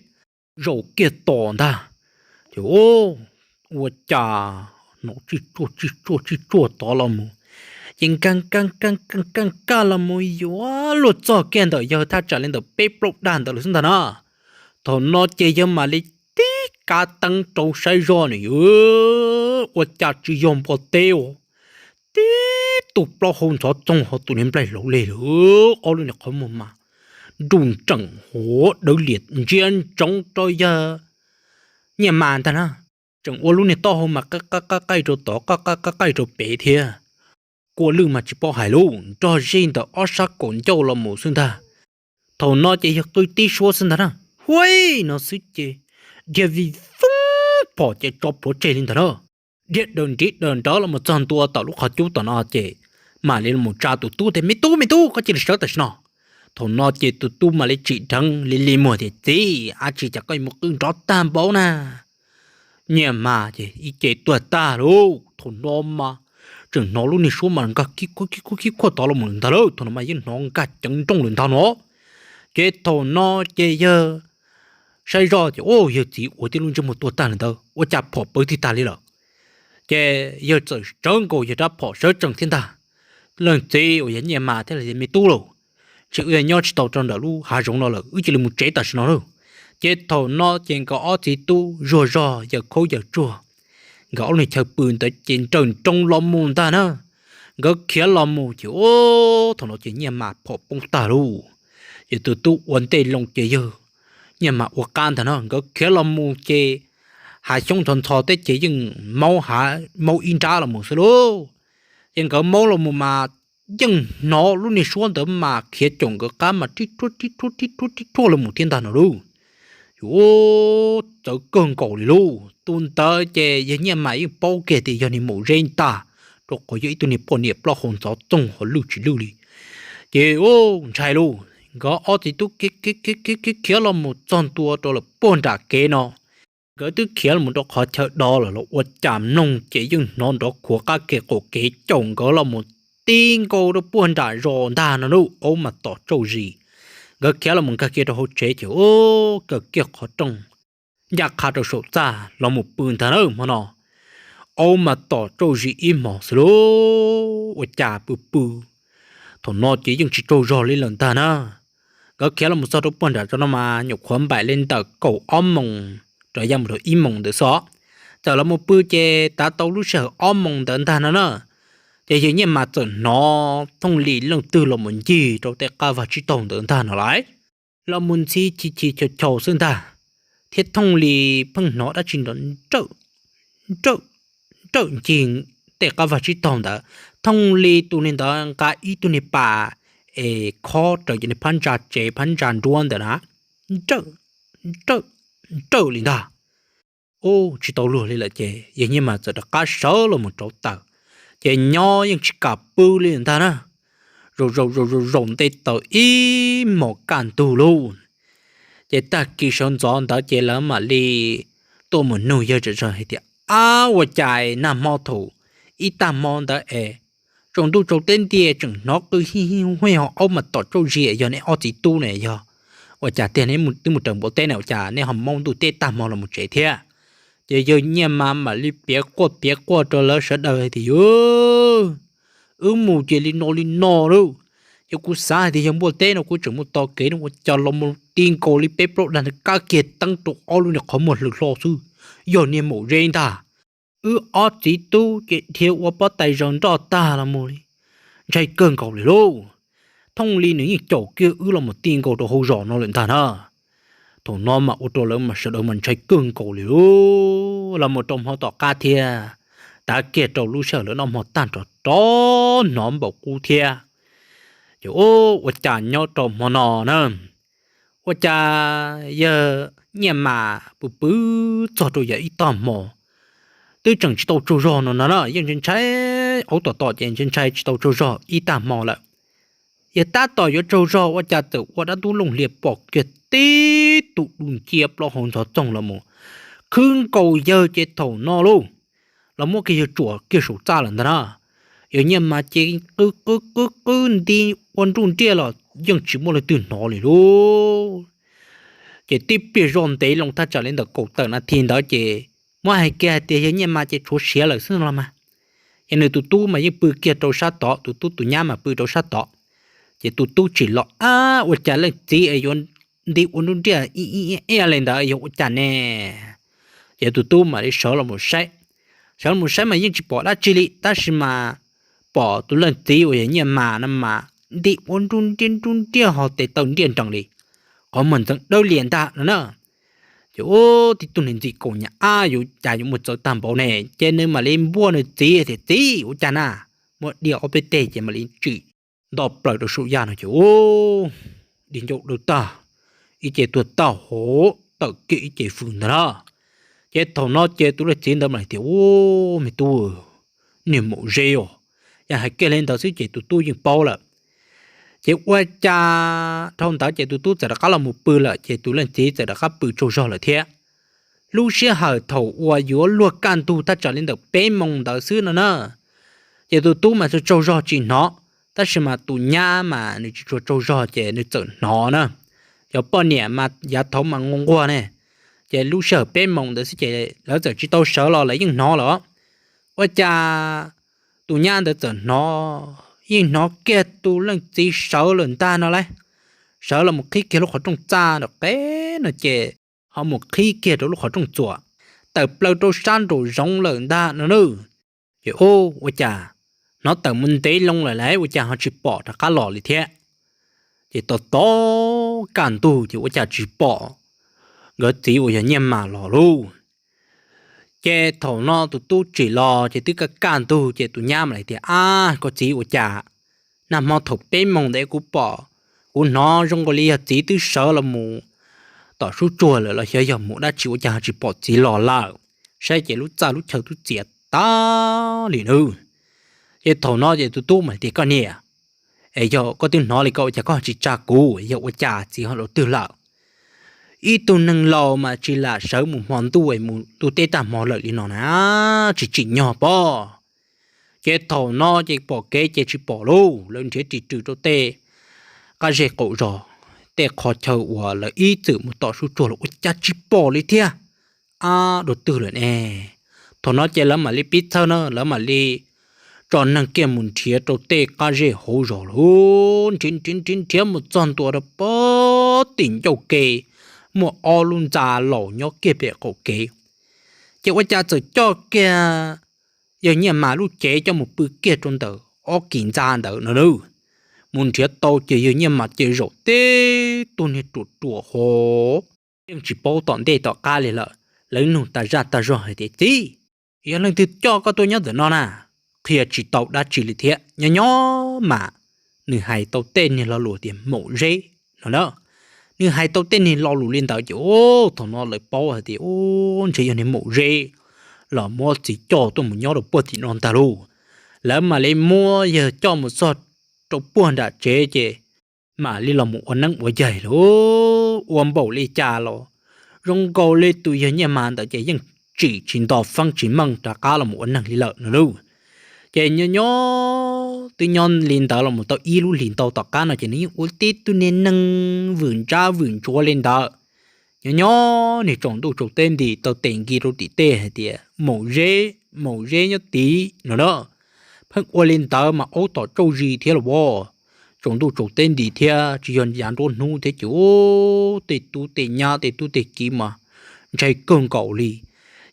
Zaum kiag tom ntag, ces ua cas hnov tsij tsuaj tsij tsuaj tsij tsuaj tod los mus, ces nkag nkag nkag nkag nkag los mus yuav luag txog kiag ntawm yawg thaj tsam li ntawm peb plaub dag ntawd lawm xwb ntag na. Thaum no ces yawg mam li tib kav teeb rau saib zoj nws yuav ua cas tsis yog npua teb ua, tib tug plaub hau ntxhov txoog ho tus niag nplaig hlauv leg lawm, ob lub niag qhov muag mas nruj nreem huv dawv lias ntsia ntsoov rau yawg Nyiaj Mas ntag na. Tseem ua lub niag taub hau mas qab qab qab qaij rau tod qab qab qab qaij rau pem thiab. Kua lwj mas tsis paub hais lub nrog zig ntawm ob sab kaum ncauj los mus xwb ntag. Thaum no ces yawg qw tib suab xwb ntag na, huaib no xwb ces dhia vij voob phom ces tso plhuav tseg li ntag na. Dhia daws nriv daws nrawv los mus txog ntua tom lub qhov cub tom no ces mam li los tsa tus tub tias, me tub, me tub, koj cia li sawv tam sim no. Thaum no ces tus tub mam li tsim dheev li li muag tias, txiv, ab tsi cas koj yuav mus qw nrov tag npaum na. Nyiaj Mas ces ib ce tuag tag lauj. Thaum no mas tseem hnov lub niag suab mas nkag khib khuaj khib khuaj tod los mus ntag lauj. Thaum no mas yeej hnov nkag ceev nrooj lawm ntag no. Ces thaum no ces yawg saib zoj ces, u, yawg txiv ua tib lub ntsej muag tuag tag li ntawd ua cas phom pawv tig tag li lawm. Ces yawg txawm sawv nkaus yawg rab phom sawv tsees thiab ntag. Leej txiv uas yog Nyiaj Mas thiaj li tias, me tub lauj, ntshe wb nyob tsis tau rau ntawm lub hav zoov no lawm, wb cia li mus tsev tam sim no lauj. Ces thaum no ces nkawd ob txiv tub zuag zog yawg khaub yawg tsuag, nkawd ob lub niag chaw pw ntawd ces nrawm nroos los mus ntag na. Nkawd khiav los mus ces, u, thaum no ces Nyiaj Mas phom poob tag lauj. Ces tus tub ua ntej loo ces yawg Nyiaj Mas ua qab ntag na. Nkawd khiav los mus ces hav xyoob ntxhov ntxhov teb ces yeej maub ib nrab los mus xwb lauj. Ces nkawd maub los mus mas yeej hnov lub niag suab ntawd mas khiav caum nkawd qab mas rib ruaj rib ruaj rib ruaj rib ruaj los mus thiab ntag no lauj. Ces, u, txawv kawg nkaus li lauj. Tus ntawd ces yawg Nyiaj Mas yeej paub kiag tias yog niag Maum Zeb ntag, rau qhov yog ib tug niag poj niam plaub hau ntxhov txoog ho lwj tsis lwj li. Ces, u, ntshai lauj, nkawd ob txiv tub khiav khiav los mus txog ntua rau lawm puag nram kev no. Nkawd twb khiav los mus rau qhov chaw do lawm los ua cas mloog ces yeej hnov nrov khuav qab kev qaum kev caum nkawd los mus ti nkaus rau puag nram zos ntag no lauj. Aub mas tom tsauj zis, nkawd khiav los mus nkag kiag rau hauv tsev ces, u, kaw kiag qhov rooj ncaj qha rau saum txaj los mus pw ntag na hmo no. Aub mas tom tsauj zis ib hmos xwb lauj, ua cas pw pw thaum no ces yeej tsis tsaug zog li lawm ntag na. Nkawd khiav los mus txog rau puag nram zos no mas nyuam qhuav npaim li ntawm kaum ob moos rov ya mus rau ib moos ntawd xwb os. Txawm los mus pw ces tav tau lub sij hawm ob moos ntawd ntag no na, ces yawg Nyiaj Mas txawm hnov Thooj Lis leej twg los mus ncig rau tej qab vag tsib taug ntawd ntag no lais. Los mus ntxhi chis chis chaus chaus xwb ntag, thiab Thooj Lis pheej hnov dab tsi nrov nrawj nrawj ncig tej qab vag tsib taug ntawd. Thooj Lis tus niag ntawd nqa ib tug niag pas es khob raws cov niag phab ntsa tsev phab ntsa nruab ntawd na, nrawj nrawj nrawj li ntag. Ub, tsis tau luag li lawm ces yawg Nyiaj Mas txawm rov qab sawv los mus rauv taws, ces nyob yeej tsis kam pw li ntag na, zaum zaum zaum zaum zaum nte taws ib hmos kaj ntug lauj. Ces tag kis sawv ntxov ntawd ces lawv mam li tuaj mus nug yawg tsam zog hais tias, Ab, ua cas nag hmo thaum ib tag hmo ntawd es tsaus ntuj tsaus teb ntiag tseem hnov qw hij hij huj huj ho aub mas tom tsauj zis, yog neb ob txiv tub ne yog ua cas tiag neb twb mus raws npua teb na ua cas neb ho maub ntuj teb tag hmo los mus tsev thiab? Ces yawg Nyiaj Mas mam li piav quaj piav quaj rau lawv sawv daws hais tias, Yuav, wb mus ces li no li no lauj. Yog kuv xav hais tias yog npua teb no kuv tseem mus tos kev no ua cas los mus ti nkaus li peb plaub dag ntawd kab kiag teeb rau ob lub niag qhov muag hlwm hlo xwb, yog niag maum zeb ntag. Wb ob txiv tub ces dhia ua pob tais zaws nroj tag los mus li, ntshai kawg nkaus li lauj. Thooj Lis nws yeej caum kiag wb los mus ti nkaus rau hauv zos no lawm ntag na. Thaum no mas ua rau lawv mas sawv daws mas ntshai kawg nkaus li lauj. Los mus rau hmo tom qab thiab, tav kiag rau lub sij hawm lawv noj hmo tag nrho rov hnov npaum qub thiab. Ces ua cas nyob rau hmo no na, ua cas yawg Nyiaj Mas pw pw txog rau yav ib tag hmo, twb tseem tsis tau tsaug zog no no na, yeej ntshai ntshai aub tom tom ces ntshai ntshai tsis tau tsaug zog ib tag hmo lawm. Yog tab tom yuav tsaug zog ua cas txawm ua dab ntub looj hlias pom kiag tib tug dub ncia plaub hau ntxhov txoog los mus khwb nkaus yawg ces thaum no lauj, los muab kiag yawg tsuam kiag saum txaj lawm ntag na. Yawg Nyiaj Mas ces qw qw qw qw nti ua nruj nriaj los yeej tsis muaj leej twg hnov li lauj. Ces tib pliag zoj ntev loo thaj tsam li ntawm kaum tawm nas this ntawd ces muab hais kiag hais tias yawg Nyiaj Mas ces tshuav siav lawm xwb los mas. Ces nws tus tub mas yeej pw kiag rau sab tod, tus tub tus nyab mas pw rau sab tod. Ces tus tub tsim los, Ab, ua cas leej txiv es yuav nti ua nruj nriaj ib ib ib li ntawd yog ua cas ne? Ces tus tub mam li sawv los mus saib. Sawv los mus saib mas yeej tsis pom dab tsi li tab sis mas pom tus leej txiv uas yog Nyiaj Mas no mas nti ua nruj nriaj nruj nriaj ho tes taw nriaj nrees li, qhov muag ntxeev dawb lias ntag no na. Ces ub, tib tug niag ntxim kaum nyam ab yuav cas yuav muaj txawv tag npaum ne, ces nws mam li npuaj nws txiv tias, Txiv, ua cas na? Muab diaj ob peb teg ces mam li tsim nto plaws rau saum yaj no ces ub, dig ncauj dawb tag, ib ce tuag tag hauv tawm kiag ib ce fws ntag na. Ces thaum no ces tus leej txiv ntawd mam li tias, Ub, me tub, niag maum zeb os. Yog hais kiag li ntawd xwb ces tus tub yeej paub lawm. Ces ua cas dhau ntawd ces tus tub txawm rov qab los mus pw lawm ces tus leej txiv txawm rov qab pw tsaug zog lawm thiab. Lub sij hawm thaum uas yuav luag kaj ntug thaj tsam li ntawm peb moos ntawd xwb no na, ces tus tub mas tsaug tsaug zog tsis hnov, tab sis mas tus nyab mas nws tsis tshua tsaug zog ces nws txawm hnov na. Cov poj niam mas yav thaud mas nquag nquag ne, ces lub sij hawm peb moos ntawd xwb ces lawv txawm tsis tau sawv los lawv yeej hnov lawm. Ua cas tus nyab ntawd txawm hnov, yeej hnov kiag tus leej txiv sawv lawm ntag no lauj. Sawv los mus qhib kiag lub qhov rooj txaj nram qeb no ces ho mus qhib kiag rau lub qhov rooj txuas, tawm plaws rau sab nraum zoov lawm ntag no na. Ces ub, ua cas hnov tawm mus ntev loo lawm lauj ua cas ho tsis pom rov qab los li thiab. Ces tos tos kaj ntug ces ua cas tsis pom nkawd txiv uas yog Nyiaj Mas los lauj. Ces thaum no tus tub tsim los ces twb kaj kaj ntug ces tus nyab mam li tias, Ab, koj txiv, ua cas nag hmo thaum peb moos ntawd kuv pom, kuv hnov zoo nkaus li yog txiv twb sawv los mus tom sub tsuag lawm los xyov yog mus dab tsi ua cas ho tsis pom txiv los lawm. Saib ces lub txaj lub chaw twb txias tag li nawb. Ces thaum no ces tus tub mam li tias, Koj niam, es yog koj twb hnov li ko ua cas koj ho tsis tsa kuv, yog ua cas txiv ho dua twg lawm? Ib tug neeg laus mas tsis lam sawv mus hmo ntuj es mus ntuj teb tag hmo lawm li no na, tsis tsim nyog pob. Ces thaum no ces pom kev ces tsis pom lauj, lawv nrhiav ris rws rau tej qab zej qaum zos, tej qhov chaw uas lawv ib txwm mus tom sub tsuag los ua cas tsis pom li thiab. Ab, dua twg lawm ne? Thaum no ces lawv mam li pib txhawj na, lawv mam li tso neeg kiag mus nrhiav rau tej qab zej hauv zos lauj, nrhiav nrhiav nrhiav nrhiav mus txog ntua rau pem tim ncauj ke, muaj ob lub ntxa laus nyob kiag pem qaum kev. Ces ua cas txawm coj kiag yawg Nyiaj Mas lub cev coj mus pw kiag rau ntawm ob kis ntxa ntawd no na. Mus nrhiav tau ces yawg Nyiaj Mas ces zaum teb tug niag ruam ruam hov, yeej tsis paub tom ntej tom qab li lawm. Lawv nug tas zaj tas zog hais tias, Txiv, yog leej twg coj koj tuaj nyob ntawm no na? Qhia tsis tau dab tsi li thiab, nyob nyob mas nws hais tau tej niag lo lus tias maum zeb no na. Nws hais tau tej niag lo lus li ntawd ces thaum no lawv paub hais tias, Ub, ntshe yog niag maum zeb los muab txiv coj tuaj mus nyob rau puag tim no ntag lauj. Lawv mam li muab yawg coj mus txog rau puag nram tsev ces mam li los mus ua neeb ua yaig lauj. Ua npaum li cas los zoo nkaus li tus yawg Nyiaj Mas ntawd ces yeej tsim tsis nto feeb tsis meej rov qab los mus ua neeg li lawm no lauj. Ces nyob nyob twb nyob li ntawd los mus tau ib lub hlis ntau tom qab no ces nws yeej ua tib tug niag neeg vwm ntsab vwm ntsuav li ntawd. Nyob nyob niag tsaus ntuj tsaus teb nti tau tes nki rau tim tej hais tias, Maum zeb, maum zeb nyob tid no na. Pheej ua li ntawd mas aub tom tsauj zis thiab los as. Tsaus ntuj tsaus teb nti thiab tsis yog yav nruab hnub thiab ces tej tub tej nyab tej tub tej kiv mas ntshai kawg nkaus li.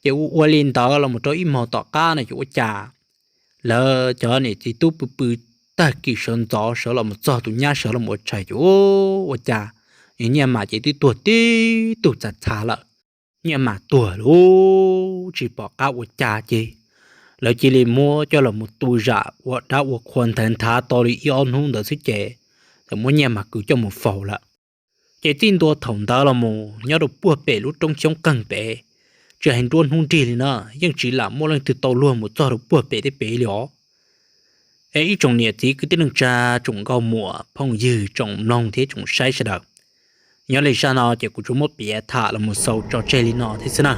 Ces ua ua li ntawd los mus rau ib hmos tom qab no ces ua cas lawv cov niam txiv tub pw pw tag kis sawv ntxov sawv los mus txog tus nyab sawv los mus ua tshais ces ua cas yawg Nyiaj Mas ces twb tuag tib tug txav txhav lawm. Nyiaj Mas tuag lauj, tsis pom qab ua cas ces lawv cia li muab coj los mus tu zam ua dab ua qhua nthav nthav tau li ib ob hnub ntawd xwb ces txawm muab Nyiaj Mas kwv coj mus faus lawm. Ces txij ntua thaum ntawd los mus nyob rau puag pem lub roob xyoob qeeg pem, tsis hais nruab hnub nrig li na yeej tsis lam muaj leej twg tau luag mus txog rau puag pem tej pem li os. Es ib tsoom niam txiv kwv tij neej tsa, tsoom nkauj muam phooj ywg tsoom mloog thiab tsoom saib sawv daws, nyob li zaj no ces kuv tsuas muab piav tham los mus xaus tso tseg li no thiab xwb na.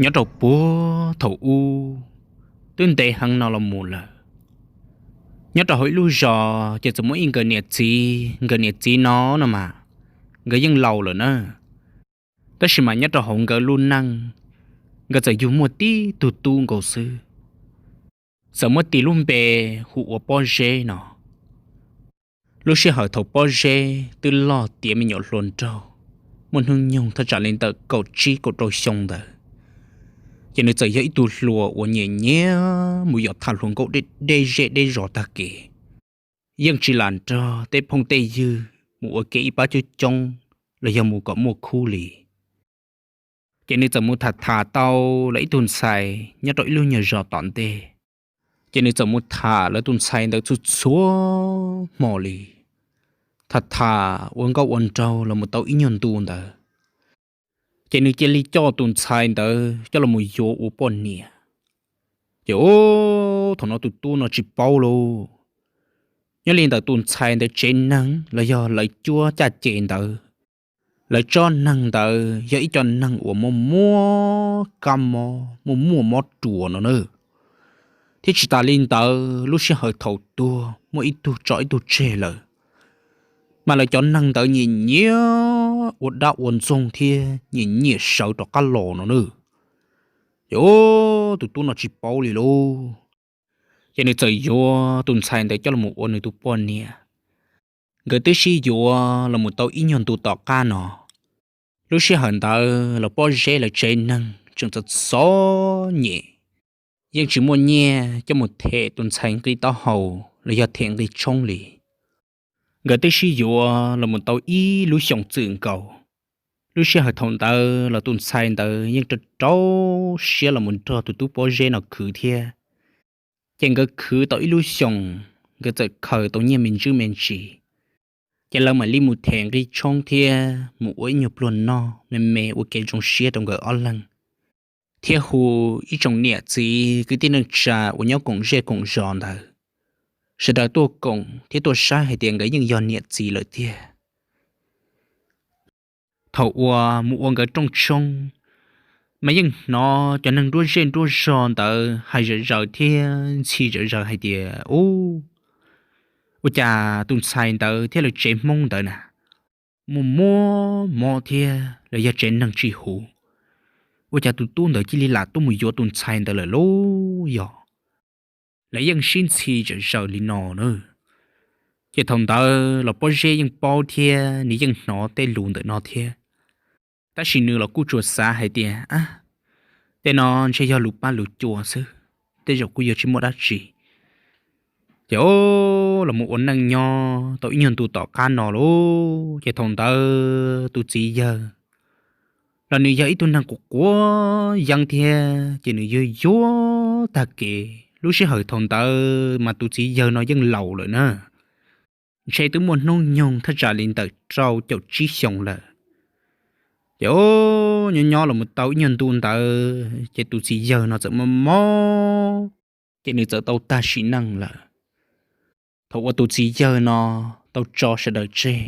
Nyob rau puag thaum ub, twb ntev heev no los mus lawm, nyob rau hauv ib lub zos ces txawm muaj ib nkawd niam txiv. Nkawd niam txiv no no mas nkawd yeej laus lawm na, tab sis mas nyob rau hauv nkawd lub neej, nkawd txawm yug muaj tib tug tub nkaus xwb, txawm muab tis lub npe hu ua Pob Zeb no. Lub sij hawm thaum Pob Zeb twb loj tiav me nyuam hluas nraug, muaj hnub nyoog thaj tsam li ntawm kaum tsib kaum rau xyoo ntawd, ces nws txawm yog ib tug hluas uas nyiam nyiam mus yos tham hluas nkauj deb zej deb zos tag kev, yeej tsis lam nrog tej phooj tej ywg mus ua ke ib pab coob coob los yog mus kom muaj khub li. Ces nws txawm mus tham tham tau lawv ib tug ntxhais nyob rau ib lub nyuag zos tom ntej. Ces nws txawm mus tham lawv tus ntxhais ntawd txhua txhua hmo li, tham tham ua nkauj ua nraug los mus tau ib nyuag ntu ntawd, ces nws cia li coj tus ntxhais ntawd coj los mus yuav ua poj niam. Ces thaum no tus tub no tsis paub lauj, nyob li ntawm tus ntxhais ntawd tsev neeg los yog lawv cuab caj ces ntawd, lawv tsob neeg ntawd yog ib co neeg uas muaj muaj kab mob, muaj muaj mob ruas no na. Thiab tsis tas li ntawd, lub sij hawm thaum tuag muaj ib tug tso ib tug tseg lawm, mas lawv cov neeg ntawd nyiam nyiam ua dab ua ntxoog thiab nyiam nyiam sawv rov qab los no na. Ces tus tub no tsis paub li lauj, ces nws txawm yuav tus ntxhais ntawd coj los ua nws tus poj niam. Nkawd twb sib yuav los mus tau ib nyuag ntu tom qab no, lub sij hawm ntawd los Pob Zeb lawv tsev neeg tseem txom txom nyem, yeej tsis muaj nyiaj coj mus them tus ntxhais nqi taub hau los yog them nqi tshoob li. Nkawd twb sib yuav los mus tau ib lub xyoos txwm nkaus. Lub sij hawm thaum ntawd los tus ntxhais ntawd yeej rau rau siab los mus nrog tus tub Pob Zeb no khwv thiab. Ces nkawd khwv tau ib lub xyoos, nkawd txawm khaws tau nyiaj me ntsis me ntsis, ces lawv mam li mus them nqi tshoob thiab mus ua ib nyuag pluag noj me me ua kev zoo siab rau nkawd ob leeg, thiab hu ib tsoom niam txiv kwv tij neej tsa uas nyob koom zej koom zos ntawd, sawv daws tuaj koom thiab tuaj saib hais tias nkawd yeej yog niam txiv lawm tiag. Thaum uas mus ua nkawd rooj tshoob, mas yeej hnov cov neeg nruab zej nruab zog ntawd hais zom zaws thiab ntxhi zom zaws hais tias, Ub, ua cas tus ntxhais ntawd thiab lawv tsev Hmoob ntawd na, muaj muaj mob thiab los yog tsev neeg tsis huv, ua cas tus tub ntawd cia li lam tuaj mus yuav tus ntxhais ntawd lawm lauj yog. Lawv yeej sib ntxhi zam zaws li no na. Ces thaum ntawd los Pob Zeb yeej paub thiab nws yeej hnov tej lus ntawm no thiab, tab sis nws los kuj tsuas xav hais tias, a, tej no ntshe yog lus paj lus cua xwb, tej zaum kuj yuav tsis muaj dab tsi. Ces o, los mus ua neej nyob tau ib nyuag ntu tom qab no lauj, ces thaum ntawd tus txiv yawg los nws yog ib tug neeg quav quav yeeb thiab, ces nws yuag yuag tag kev. Lub sij hawm thaum ntawd mas tus txiv yawg no yeej laus lawm na, ntshe twb muaj hnub nyoog thaj tsam li ntawm rau caum tsib xyoos lawm. Ces o, nyob nyob los mus tau ib nyuag ntu ntawd ces tus txiv yawg no txawm mob mob, ces nws txawm tau tag sim neej lawm. Thaum uas tus txiv yawg no tau tso sawv daws tseg,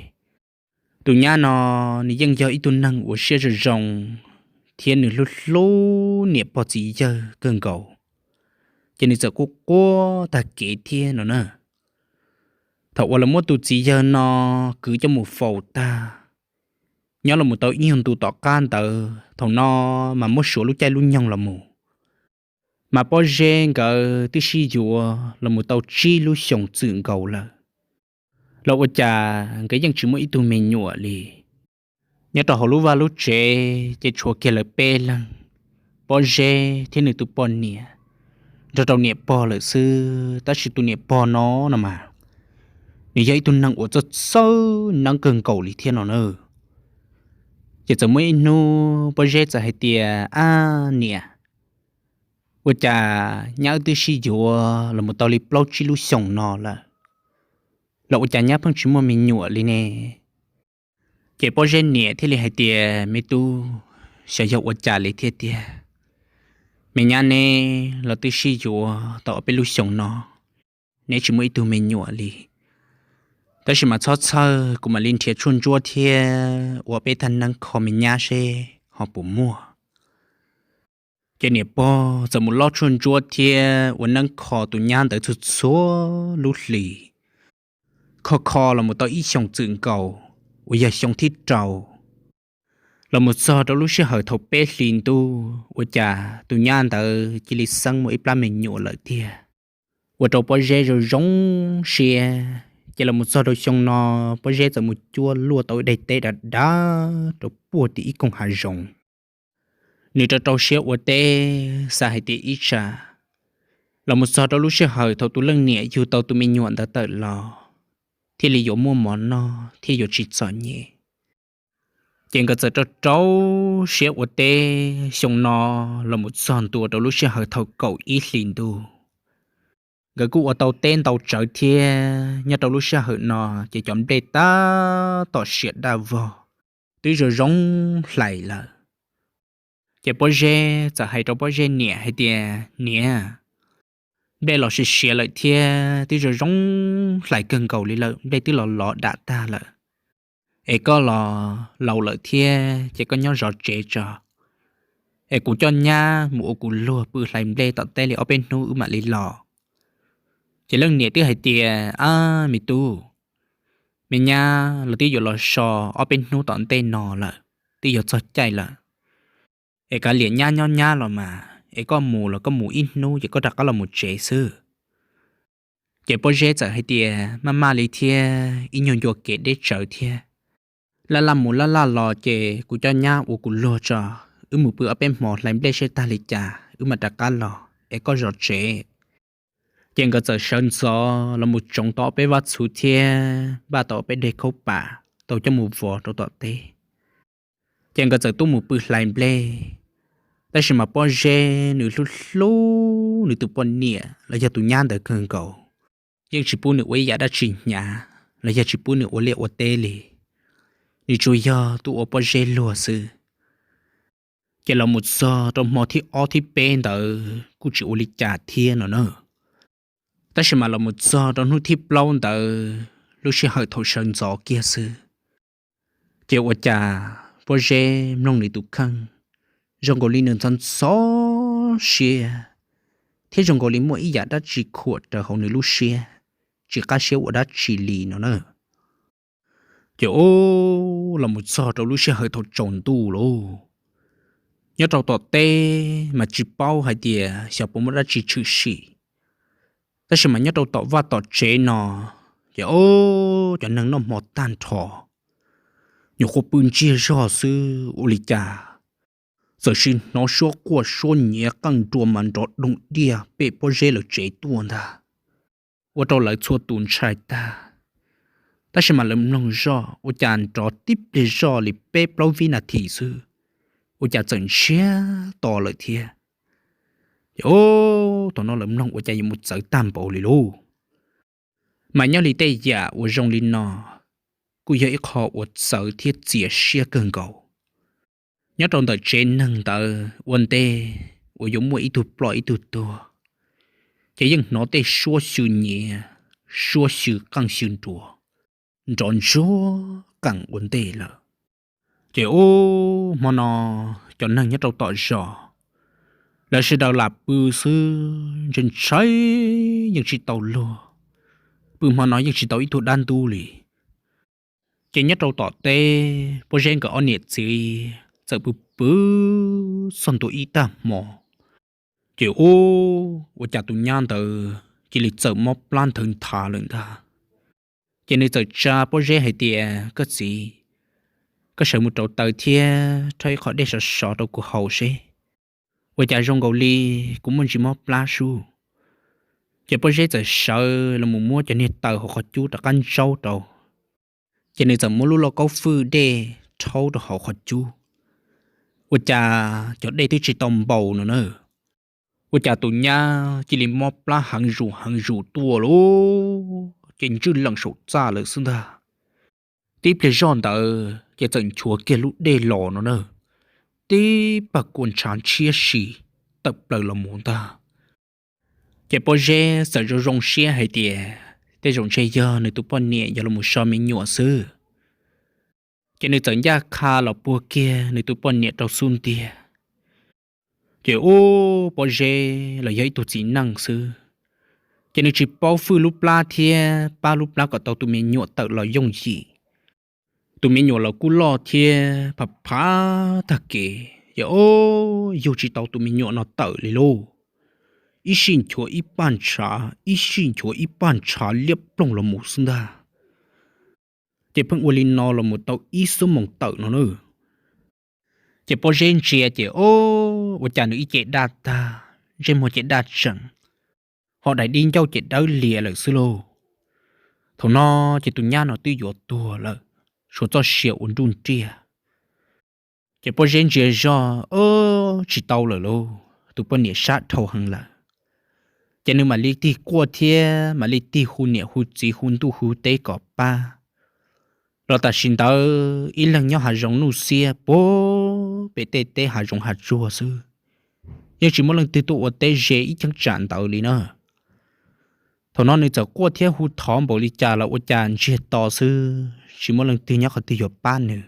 tus nyab no nws yeej yog ib tug neeg uas siab zoo zoo thiab nws hlub hlub niam pog txiv yawg kawg nkaus, ces nws txawm quaj quaj tag kev thiab no na. Thaum uas lawv muab tus txiv yawg no kwv coj mus faus tag, nyob los mus tau ib nyuag ntu tom qab ntawd, thaum no mas muab suav lub caij lub nyoog los mus, mas Pob Zeb nkawd twb sib yuav los mus tau tsib lub xyoos txwm nkaus lawm, los ua cas nkawd yeej tsis muaj ib tug me nyuam li. Nyob rau hauv lub vaj lub tsev ces tshuav kiag lawv peb leeg, Pob Zeb thiab nws tus poj niam nrog rau niam pog lawm xwb, tab sis tus niam pog no no mas nws yog ib tug neeg uas txawj txawj neeb kawg nkaus li thiab no na. Ces txawm muaj ib hnub Pob Zeb txawm hais tias, ab niam, ua cas nyab wb twb sib yuav los mus tau li plaub tsib lub xyoos no lawm, los ua cas nyab pheej tsis muaj me nyuam li ne? Ces Pob Zeb niam thiaj li hais tias, me tub, xyov yog ua cas li thiab tiag, me nyab neb los twb sib yuav tau ob peb lub xyoos no, neb tsis muaj ib tug me nyuam li. Tab sis mas txhob txhawj, kuv mam li nrhiav tshuaj ntsuab thiab ua peb thaj neeb kho me nyab seb ho puas muaj. Ces niam pog txawm mus lob tshuaj ntsuab thiab ua neeb kho tus nyab ntawd txhua txhua lub hlis, kho kho los mus tau ib xyoos txwm nkaus, uas yog xyoo thib rau. Los mus txog rau lub sij hawm thaum peb hlis ntuj, ua cas tus nyab ntawd cia li xeeb muaj ib plab me nyuam lawm tiag, ua rau Pob Zeb zoo zoo siab. Ces los mus txog rau xyoo no, Pob Zeb txawm mus cuab luaj tau ib daim teb dav dav rau puag tim ib koog hav zoov. Nws rau rau siab ua teb xav hais tias ib tsam los mus txog rau lub sij hawm thaum tus leej niam yug tau tus me nyuam ntawd tawm los, thiaj li yuav muaj mov noj thiab yuav tsis txom nyem. Ces nkawd txawm rau rau siab ua teb. Xyoo no los mus txog ntua rau lub sij hawm thaum kaum ib hlis ntuj, nkawd kuj ua tau teb ntau tsawv thiab. Nyob rau lub sij hawm no ces cov nplej tab tom siav daj vog, twb zoo zoo hlais lawm. Ces Pob Zeb txawm hais rau Pob Zeb niam hais tias, niam, nplej los siav siav lawm thiab twb zoo zoo hlais kawg nkaus li lawm, nplej twb los lov dam tag lawm. Es koj los laus lawm thiab ces koj nyob zov tsev tso, es kuv coj nyab mus ua kuv luag pw hlais nplej tom teb li ob peb hnub wb mam li los. Ces leej niam twb hais tias, ab me tub, me nyab los twb yuav los so ob peb hnub tom ntej no lawm, twb yuav txog caij lawm. Es kav liam nyab nyob nyab los mas, es koj mus los koj mus ib hnub ces koj rov qab los mus tsev xwb. Ces Pob Zeb txawm hais tias, maj maj li thiab, ib nyuag ncua kev deb tsawv thiab, laj laj mus laj laj los ces kuv coj nyab ua kuv luag tso, wb mus pw ob peb hmo hlais nplej seb tag li cas wb mam rov qab los, es koj zov tsev. Ces nkawd txawm sawv ntxov los mus tsoov tau ob peb vab txhuv thiab npaj tau ob peb deg khaub pam tau coj mus vov rau tom teb. Ces nkawd txawm tuaj mus pw hlais nplej. Tab sis mas Pob Zeb nws hlub hlub nws tus poj niam los yog tus nyab ntawd kawg nkaus, yeej tsis pub nws ua ib yam dab tsi hnyav los yog tsis pub nws ua liaj ua teb li. Nws tsuas yog tuaj ua Pob Zeb luag xwb. Ces los mus txog rau hmo thib ob thib peb ntawd kuj tsis ua li cas thiab no na. Tab sis mas los mus txog rau hnub thib plaub ntawd, lub sij hawm thaum sawv ntxov kiag xwb, ces ua cas Pob Zeb mloog nws tus kheej, zoo nkaus li nws ntxhov ntxhov siab, thiab zoo nkaus li muaj ib yam dab tsi khuam raws hauv nws lub siab, tsis qab siab ua dab tsi li no na. Ces ub, los mus txog rau lub sij hawm thaum tsaus ntuj lauj, nyob rau tom teb mas tsis paub hais tias xyov puas muaj dab tsi tshwm sim, tab sis mas nyob rau tom vaj tom tsev no ces ub, cov neeg noj hmo tag nrho, nyuam qhuav pw ntsiag zog xwb ua li cas txawm sim hnov suab quaj suab nyiav qeej nruas mas nrov doog diaj pem Pob Zeb lawv tsev tuaj ntag. Ua rau lawv txhua tus ntshai tag, tab sis mas lawv mloog zoj ua cas nrov tib pliag zoj li peb plaub vib nas this xwb, ua cas txawm ntsiag to lawm thiab. Ces ub, thaum no lawv mloog ua cas yuav mus txawv tag npaum li lauj. Mas nyob li tej yam uas zoo li no kuj yog ib qho uas txawv thiab txias siab kawg nkaus. Nyob rau ntawm tsev neeg ntawd ua ntej uas yuav muaj ib tug ploj ib tug tuag, ces yeej hnov tej suab xyw nyiav, suab xyw qeej xyw nruas nrov ntsuag qees ua ntej lawm. Ces ub, hmo no cov neeg nyob rau tom zos, lawv sawv daws lam pw xwb, ntshai ntshai, yeej tsis tau luag, pw hmo no yeej tsis tau ib tug dab ntub li. Ces nyob rau tom teb, Pob Zeb nkawd ob niam txiv txawm pw pw txog ntua ib tag hmo, ces ub, ua cas tus nyab ntawd cia li txawm mob plab nthawv nthav lawm ntag. Ces nws txawm tsa Pob Zeb hais tias, Koj txiv, koj sawv mus rauv taws thiab rhaub ib qho dej sov sov rau kuv haus seb, ua cas zoo nkaus li kuv muaj ntsis mob plab sub. Ces Pob Zeb txawm sawv los mus muab cov niag taws hauv qhov cub rov qab ntsaub rau, ces nws txawm muab lub lauj kaub fwj dej rhaub rau hauv qhov cub, ua cas cov dej twb tsis tau npaum no na, ua cas tus nyab cia li mob plab heev zus heev zus tuaj lauj, ces ntswj lees saum txaj lawm xwb ntag. Tib pliag zoj ntawd ces txawm nchuav kiag lub dej los no na, tib pag kua ntshav ntshiab si tawm plaws los mus ntag. Ces Pob Zeb txawm zoo zoo siab hais tias tej zaum ntshe yog nws tus poj niam yog los mus so me nyuam xwb. Ces nws txawm ncaj qha los puag kiag nws tus poj niam rau xub ntiag. Ces ub, Pob Zeb los yog ib tug txiv neej xwb, ces nws tsis paub fwj lub plab thiab pab lub plab kom tau tus me nyuam tawm los yooj yim. Tus me nyuam los kuj loj thiab phav phav tag kev, ces ub, yug tsis tau tus me nyuam no tawm li lauj. Ib sij nchuav ib paj ntshav, ib sij nchuav ib paj ntshav liab ploog los mus xwb ntag. Ces pheej ua li no los mus tau ib xuab moos tawm no na. Ces Pob Zeb ntsia ces ub, ua cas nws ib ce daj tag, ntsej muag ces daj tsees, ho daim di ncauj ces dawb lias lawm xwb lauj. Thaum no ces tus nyab no twb yuav tuag lawm, suav txoj sia ua nruj nriaj. Ces Pob Zeb ntsia zog, tsis tau lawm lauj, tus poj niam sab dhau heev lawm. Ces nws mam li tig quaj thiab mam li tig hu niam hu txiv hu ntuj hu teb kom pab. Los tam sim ntawd ib leeg nyob hav zoov nuj xiab puag pem tej teb hav zoov hav tsuag xwb, yeej tsis muaj leej twg tuaj ua teb ze ib cheeb tsam ntawd li na. Thaum no nws txawm quaj thiab hu thov npaum li cas los ua cas ntsiag to xwb, tsis muaj leej twg nyob qhov twg yuav pab nws.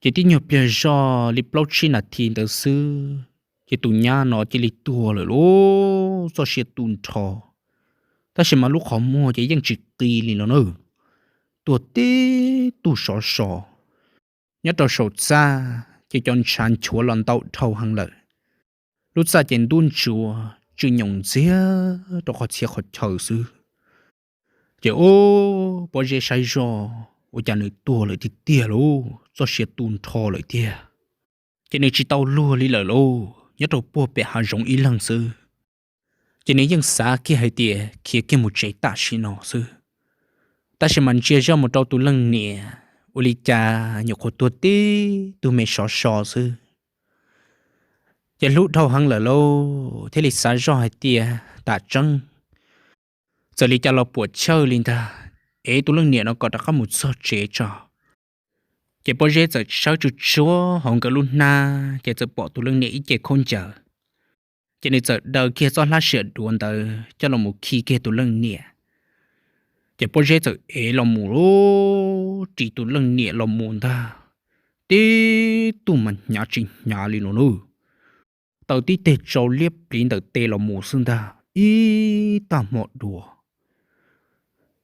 Ces tib nyuag pliag zog li plaub tsib nas this ntawd xwb, ces tus nyab no cia li tuag lawm lauj, txoj sia tu nrho. Tab sis mas lub qhov muag ces yeej tsis qi li no na, tuag tib tug sov so. Nyob rau saum txaj ces cov ntshav nchuav los ntau dhau heev lawm. Lub txaj ces ntub ntsuav tsw nyoos ntxiag rau qhov txhia qhov chaw xwb. Ces ub, Pob Zeb saib zoj ua cas nws tuag lawm tiag tiag lauj, txoj sia tu nrho lawm tiag. Ces nws tsis tau luag li lawm lauj, nyob rau puag pem hav zoov ib leeg xwb. Ces nws yeej xav kiag hais tias khiav kiag mus tsev tam sim no xwb. Tab sis mas ntsia zoj mus rau tus leej niam, ua li cas nyuam qhuav tuag tib tug me sov so xwb. Ces hlub dhau heev lawm lauj, thiaj li xav zoj hais tias tam tseeb txawm li cas los puam chawj li ntag, ev tus leej niam no kom rov qab mus txog tsev tso. Ces Pob Zeb txawm sawv tsuag tsuag hauv nkawd lub hnab, ces txawm pom tus leej niam ib ce khaub ncaws. Ces nws txawm daws kiag txoj hlab siam duav ntawd coj los mus khi kiag tus leej niam. Ces Pob Zeb txawm ev los mus, ris tus leej niam los mus ntag, tib tug mas hnyav tsis hnyav li no nawb, taw tib teg tsau liab pliv ntawm tes los mus xwb ntag ib tag hmo dua.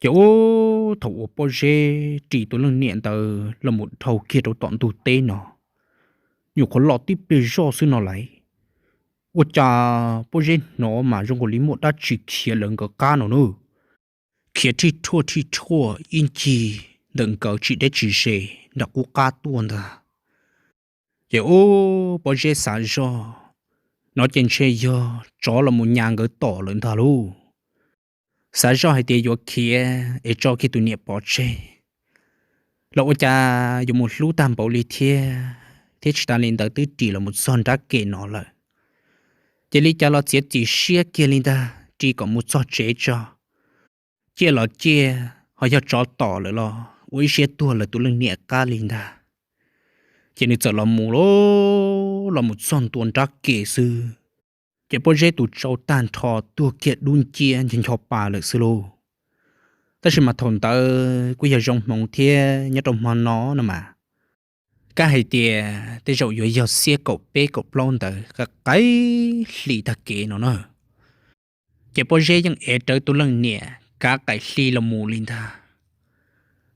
Ces ub, thaum uas Pob Zeb ris tus leej niam ntawd los mus dhau kiag rau tom ntug teb no, nyuam qhuav los tib pliag zoj xwb no lauj, ua cas Pob Zeb hnov mas zoo nkaus li muaj dab tsi khiav lawv nkawd qab no nawb. Khiav rhij rhuaj rhij rhuaj ib ncig ntawm nkawd tsis deb tsis ze nram qub qab tuaj ntag. Ces ub, Pob Zeb xav zoj, no ces ntshe yog tsov los mus nyas nkawd tom lawm ntag lauj. Xav zoj hais tias yuav khiav es tso kiag tus niam pov tseg los ua cas yuav mus hlub tag npaum li thiab, thiab tsis tas li ntawd twb ris los mus txog nrab ke no lawm. Ces li cas los txiav txim siab kiag li ntag, ris kom mus txog tsev tso. Ciaj los ciaj, ho yog tsov tom lawm los ua ib siab tuag lawv tus leej niam qab li ntag. Ces nws txawm los mus, los mus txog ntua nrab ke xwb, ces Pob Zeb tus tsau tag nrho tuag kiag dub nciab ncho ncho pa lawm xwb lauj. Tab sis mas thaum ntawd kuj yog zoo hmoov thiab, nyob rau hmo no no mas, kab hais tias tej zaum yuav yog xiab kaum peb kaum plaub ntawd, qaim hli tag kev no na. Ces Pob Zeb yeej ev rawv tus leej niam kav qaim hli los mus li ntag.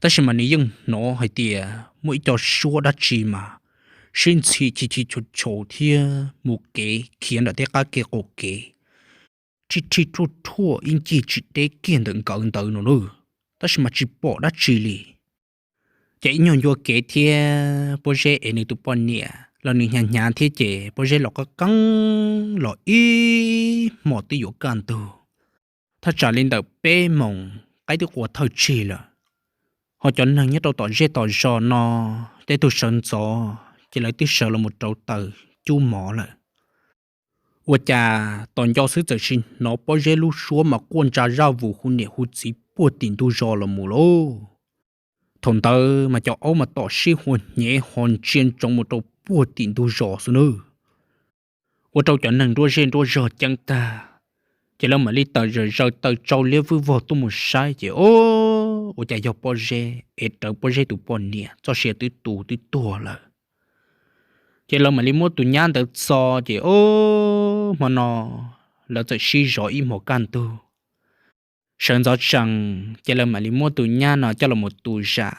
Tab sis mas nws yeej hnov hais tias muaj ib co suab dab tsi mas sib ntxhi chis chis chau chau thiab mus kev khiav nram tej qab ke qaum kev, rhij rhij rhuaj rhuaj ib ncig tsis deb kiag ntawm nkawd ntawd no na, tab sis mas tsis pom dab tsi li. Ces ib nyuag ncua kev thiab Pob Zeb ev nws tus poj niam los nws hnyav hnyav thiab ces Pob Zeb los qab qeeb los ib hmos twb yuav kaj ntug, thaj tsam li ntawm peb moos qaib twb qua thawj tsig lawm. Ho cov neeg nyob rau tom zej tom zos no, tej tug sawv ntxov ces lawv twb sawv los mus rauv taws cub mov lawm. Ua cas tos nco xwb txawm sis hnov Pob Zeb lub suab mas quaj ntsa zaj vus hu niam hu txiv puag tim ntug zos los mus lauj. Thaum ntawd mas cov aub mas tom sib hua hnyev ho ntsia ntsoov mus rau puag tim ntug zos xwb nawb. Ua rau cov neeg nruab zej nruab zog ceeb tag, ces lawv mam li tawm zaws zaws taw tsau liab vwj vog tuaj mus saib ces o, ua cas yog Pob Zeb ev rawv Pob Zeb tus poj niam txoj sia twb tu twb tuag lawm. Ces lawv mam li muab tus nyab ntawd txo, ces o, hmo no lawv txawm sib zov ib hmos kaj ntug. Sawv ntxov tsees ces lawv mam li muab tus nyab no coj los mus tu zam,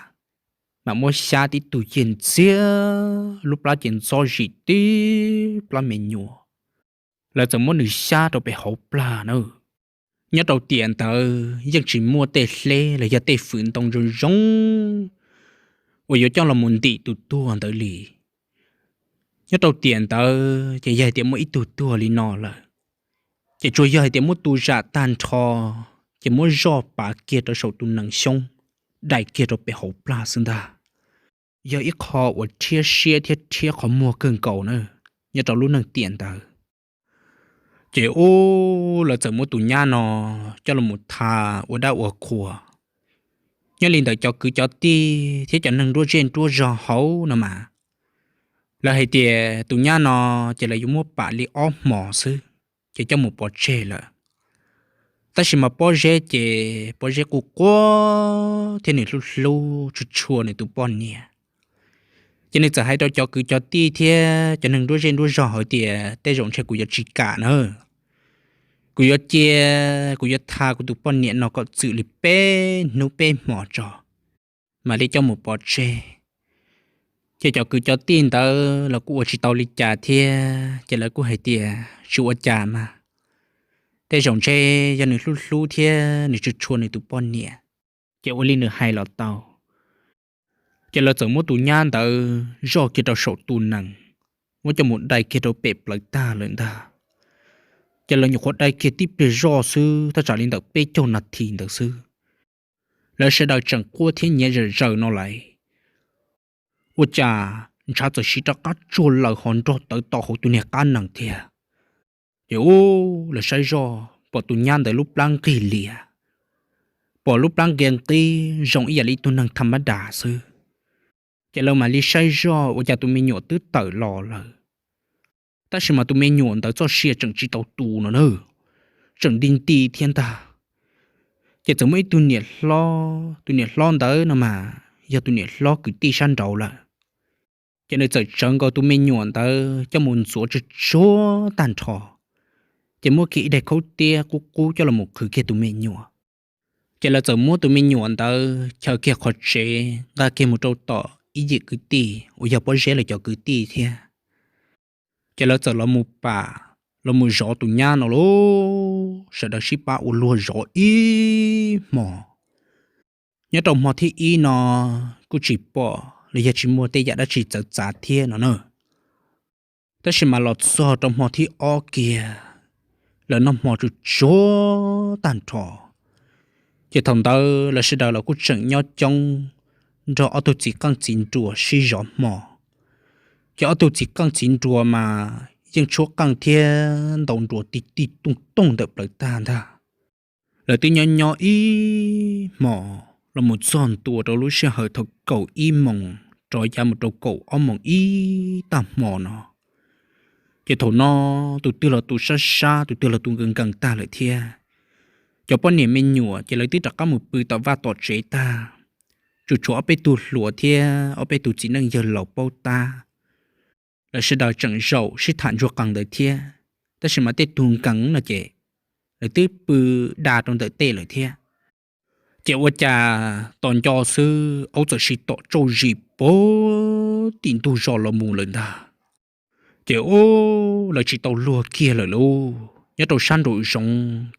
mam muab xyab tib tug cig ntxiag lub plab ces ntxob zim tib plab me nyuam. Lawv txawm muab nws xyab rau pem hauv plag na. Nyob rau tiam ntawd yeej tsis muaj tej hleb los yog tej fwm ntoo zoo zoo uas yuav coj los mus ntim tus tuag ntawd li. Nyob rau tiam ntawd ces yog hais tias muaj ib tug tuag li no lawm, ces tsuas yog hais tias muab tu zam tag nrho, ces muab zoj pav kiag rau saum tus nees xyoob, dai kiag rau pem hauv plag xwb ntag. Yog ib qho uas rhiab siab thiab rhiab qhov muag kawg nkaus na, nyob rau lub neej tiam ntawd. Ces ub, lawv txawm muab tus nyab no coj los mus tha ua dab ua qhua. Nyob li ntawd cov kwv cov tij thiab cov neeg nruab zej nruab zog hauv no mas, lawv hais tias tus nyab no ces lawv yuav muab pam li ob hmos xwb, ces coj mus pov tseg lawm. Tab sis mas Pob Zeb ces Pob Zeb quaj quaj thiab nws hlub hlub tshua tshua nws tus poj niam. Ces nws txawm hais rau cov kwv cov tij thiab cov neeg nruab zej nruab zog hais tias tej zaum ntshe kuv yuav tsis kam na. Kuv yuav cia, kuv yuav tha kuv tus poj niam no kom txwm li peb hnub peb hmos tso, mam li coj mus pov tseg. Ces cov kwv cov tij ntawd los kuj ua tsis tau li cas thiab, ces lawv kuj hais tias tsis ua cas mas, tej zaum ntshe yog nws hlub hlub thiab nws tshua tshua nws tus poj niam, ces ua li nws hais los tau. Ces lawv txawm muab tus nyab ntawd zoj kiag rau saum tus nees, muab coj mus dai kiag rau pem plawv tag lawm ntag. Ces lawv nyuam qhuav dai kiag tib pliag zoj xwb, thaj tsam li ntawm peb caug nas this ntawd xwb, lawv sawv daws tseem quaj thiab nyiav zawm zaws no lawm. Ua cas ntshav txawm siv rov qab tsuag lawm ho nrog tawv tom hauv tus niag qab nees thiab. Ces ub, lawv saib zoj pom tus nyab ntawd lub plab nqig lias, pom lub plab nqia nqib zoo ib yam li ib tug neeg tham mab das xwb. Ces lawv mam li saib zoj ua cas tus me nyuam twb tawm los lawm, tab sis mas tus me nyuam ntawd txoj sia tseem tsis tau tu no na, tseem nti nti thiab ntag. Ces txawm muaj ib tug niam hlob, tus niam hlob ntawd no mas yog tus niam hlob kwv tij sab nraud lawm. Ces nws txawm tsawv nkaus tus me nyuam ntawd coj mus ntxuav tsuag tsuag tag nrho, ces muab kiag ib daig khaub tiab qub qub coj los mus qhwv kiag tus me nyuam. Ces lawv txawm muab tus me nyuam ntawd chaws kiag qhov tsev nqa kiag mus rau tom ib yim kwv tij uas yog pob zeb lawv cov kwv tij thiab. Ces lawv txawm los mus pam, los mus zov tus nyab no lauj, sawv daws sib pab ua luag zov ib hmos. Nyob rau hmo thib ib no kuj tsis pom los yog tsis muaj tej yam dab tsi txawv txav thiab no na. Tab sis mas los txog rau hmo thib ob kiag, lawv noj hmo tsuj tsuag tag nrho, ces thaum ntawd lawv sawv daws los kuj tseem nyob coob nrog ob tug txiv qeej txiv nruas sib zov hmo. Ces ob tug txiv qeej txiv nruas mas yeej tshuab qeej thiab ntaus nruas ti ti tooj tooj ntawm plawv tag ntag. Lawv twb nyob nyob ib hmos los mus txog ntua rau lub sij hawm thaum kaum ib moos rov yav mus rau kaum ob moos ib tag hmo no, ces thaum no tus twg los tus sab sab, tus twg los tus nkees nkees tag lawm thiab. Cov poj niam me nyuam ces lawv twb rov qab mus pw tom vaj tom tsev tag, tsuas tshuav ob peb tug hluas thiab ob peb tus txiv neej yawg laus paub tab. Lawv sawv daws tseem zaum sib tham ntsuag qees ntawd thiab, tab sis mas tej tug nkees no ces lawv twb pw da rau ntawm tej lawm thiab. Ces ua cas tos nco xwb aub txawm sib tom tsauj zis puag tim ntug zos los mus lawm ntag. Ces ub, lawv tsis tau luag kiag lawm lauj, nyob rau sab nraum zoov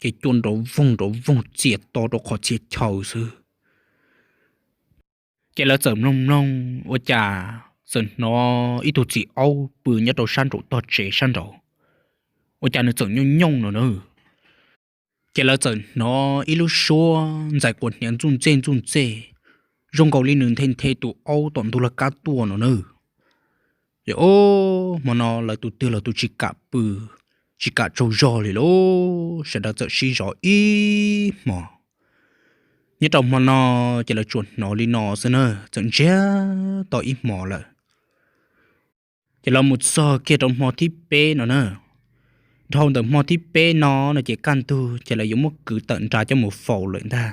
ces cua nrov voog nrov voog txias to rau qhov txhia chaw xwb. Ces lawv txawm mloog mloog ua cas txawm hnov ib tug txiv aub pw nyob rau sab nraum tog tsev sab nraud, ua cas nws txawm nyooj nyooj no na. Ces lawv txawm hnov ib lub suab ntxais quas hniav ntxuj ntxej ntxuj ntxej, zoo nkaus li nws nthe nthe tus aub tom ntug laj kab tuaj no na. Ces ub, hmo no lawv tus twg los tus tsis kam pw, tsis kam tsaug zog li lauj, sawv daws txawm sib zov ib hmos. Nyob rau hmo no ces lawv tsuas hnov li no xwb na, txawm ntsiag to ib hmos lawm. Ces los mus txog kiag rau hmo thib peb no na. Dhau ntawm hmo thib peb no no ces kaj ntug ces lawv yuav muab kwv tawm nra coj mus faus lawm ntag.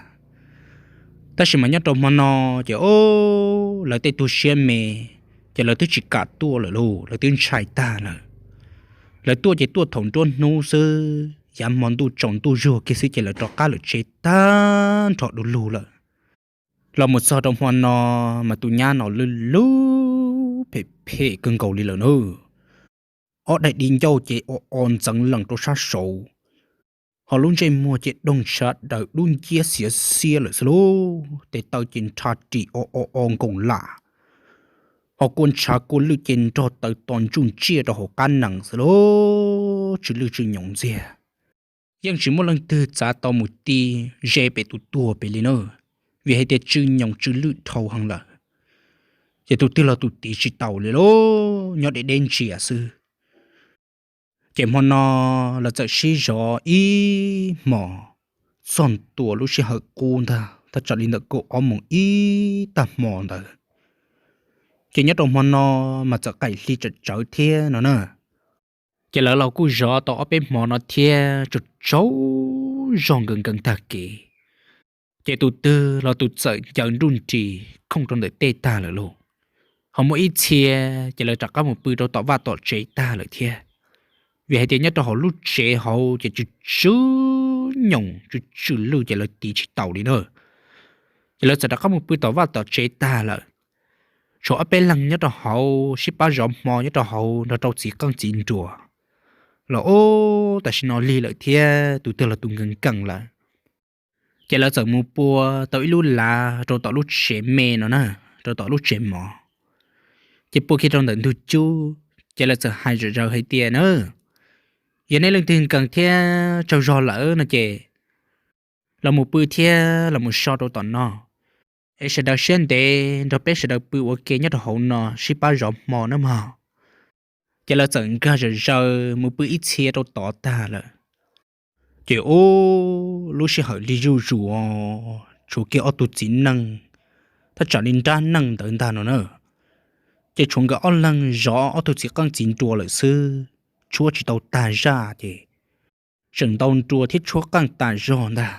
Tab sis mas nyob rau hmo no ces ub, lawv tej tug siab me, ces lawv twb tsis kam tuaj lawm lauj, lawv twb ntshai tag lawm. Lawv tuaj ces tuaj thaum nruab hnub xwb, yav hmo ntuj tsaus ntuj zuag kiag xwb ces lawv rov qab lawm tsev tag nrho du lug lawm. Los mus txog rau hmo no mas tus nyab no lwj lub phem phem kawg nkaus li lawm na. Ob daim di ncauj ces o o ntxeev lees rau sab saud, ho lub ntsej muag ces doog ntshav daws dub nciab xiav xiab lawm xwb lauj, tes taw ces nrha ris o o o nkoos lam, ho kua ntshav kua lwj ces nrog taws to ntsuj ntsiaj rau hauv qab nees xwb lauj, tsw lwj tsw nyoos ntxiag. Yeej tsis muaj leej twg txav tau mus ti ze pem tus tuag pem li na, vim hais tias tsw nyoos tsw lwj dhau heev lawm. Ces tus twg los tus tiv tsis taus li lauj, nyob deb deb ntsia xwb. Ces hmo no lawv txawm sib zov ib hmos txog ntua lub sij hawm qub ntag, thaj tsam li ntawm kaum ob moos ib tag hmo ntawd. Ces nyob rau hmo no mas txawm qaim hli tsawm tsawv thiab no na. Ces lawv los kuj zov tau ob peb hmo no thiab tsaug tsaug zog nkees nkees tag kev. Ces tus twg los tus txawm ncaws nruj nris khooj rau ntawm tej tag lawm lauj. Ho muaj ib txhia ces lawv rov qab mus pw rau tom vaj tom tsev tag lawm thiab. Vim hais tias nyob rau hauv lub tsev hauv ces tsw tsw nyoos tsw tsw lwj ces lawv tiv tsis taus li na. Ces lawv txawm rov qab mus pw tom vaj tom tsev tag lawm. Tshuav ob peb leeg nyob rau hauv sib pab zov hmo nyob rau hauv nrog rau txiv qeej txiv nruas los ub tam sim no lig lawm thiab tus twg los tus nkees nkees lawm. Ces lawv txawm mus pua tau ib lub lav rau tom lub tsev me no na, rau tom lub tsev mov. Ces pua kiag rau ntawm ntug cub ces lawv txawm hais zom zaws hais tias na, yog nej leej twg nkees thiab tsaug zog lawm no ces los mus pw thiab los mus so rau tom no, es sawv daws siab ntev nrog peb sawv daws pw ua ke nyob rau hauv no sib pab zov hmo nawb mog. Ces lawv txawm nkag zom zaws mus pw ib txhia rau tod tag lawm. Ces ub, lub sij hawm lig zuj zus, tshuav kiag ob tug txiv neej thaj tsam li nrab neej ntawd ntag no na. Ces tshuav nkawd ob leeg zov ob tug txiv qeej txiv nruas lawm xwb, tshuab tsis tau tag zaj ces tseem ntaus nruas thiab tshuab qeej tas zog ntag.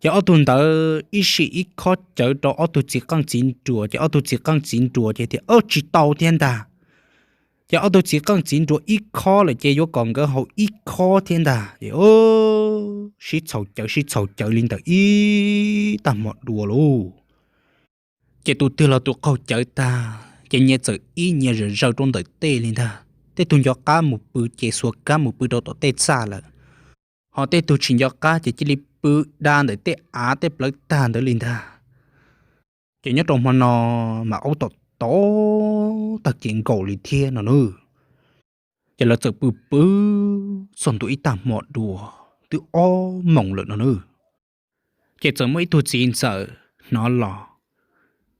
Ces ob tug ntawd ib sij ib khob cawv rau ob tug txiv qeej txiv nruas, ces ob tug txiv qeej txiv nruas ces tias, Aub, tsis tau thiab ntag. Ces ob tug txiv qeej txiv nruas ib khob lawm ces yuav kom nkawd haus ib khob thiab ntag. Ces ob, sib txhaum cawv sib txhaum cawv li ntawm ib tag hmo dua lauj. Ces tus twg los tus qaug cawv tag ces nyias txawm ib nyias zawm zaws rau ntawm tej li ntag. Tej tug nco qab mus pw ces xuas kab mus pw rau tom tej txaj lawm, ho tej tug tsis nco qab ces cia li pw da ntawm tej av tej plawv tag ntawd li ntag. Ces nyob rau hmo no mas aub tom tau tag kev nkaus li thiab no nawb. Ces lawv txawm pw pw txog ntua ib tag hmo dua, twb ob moos lawm no nawb. Ces txawm muaj ib tug txiv ntxawm hnov los,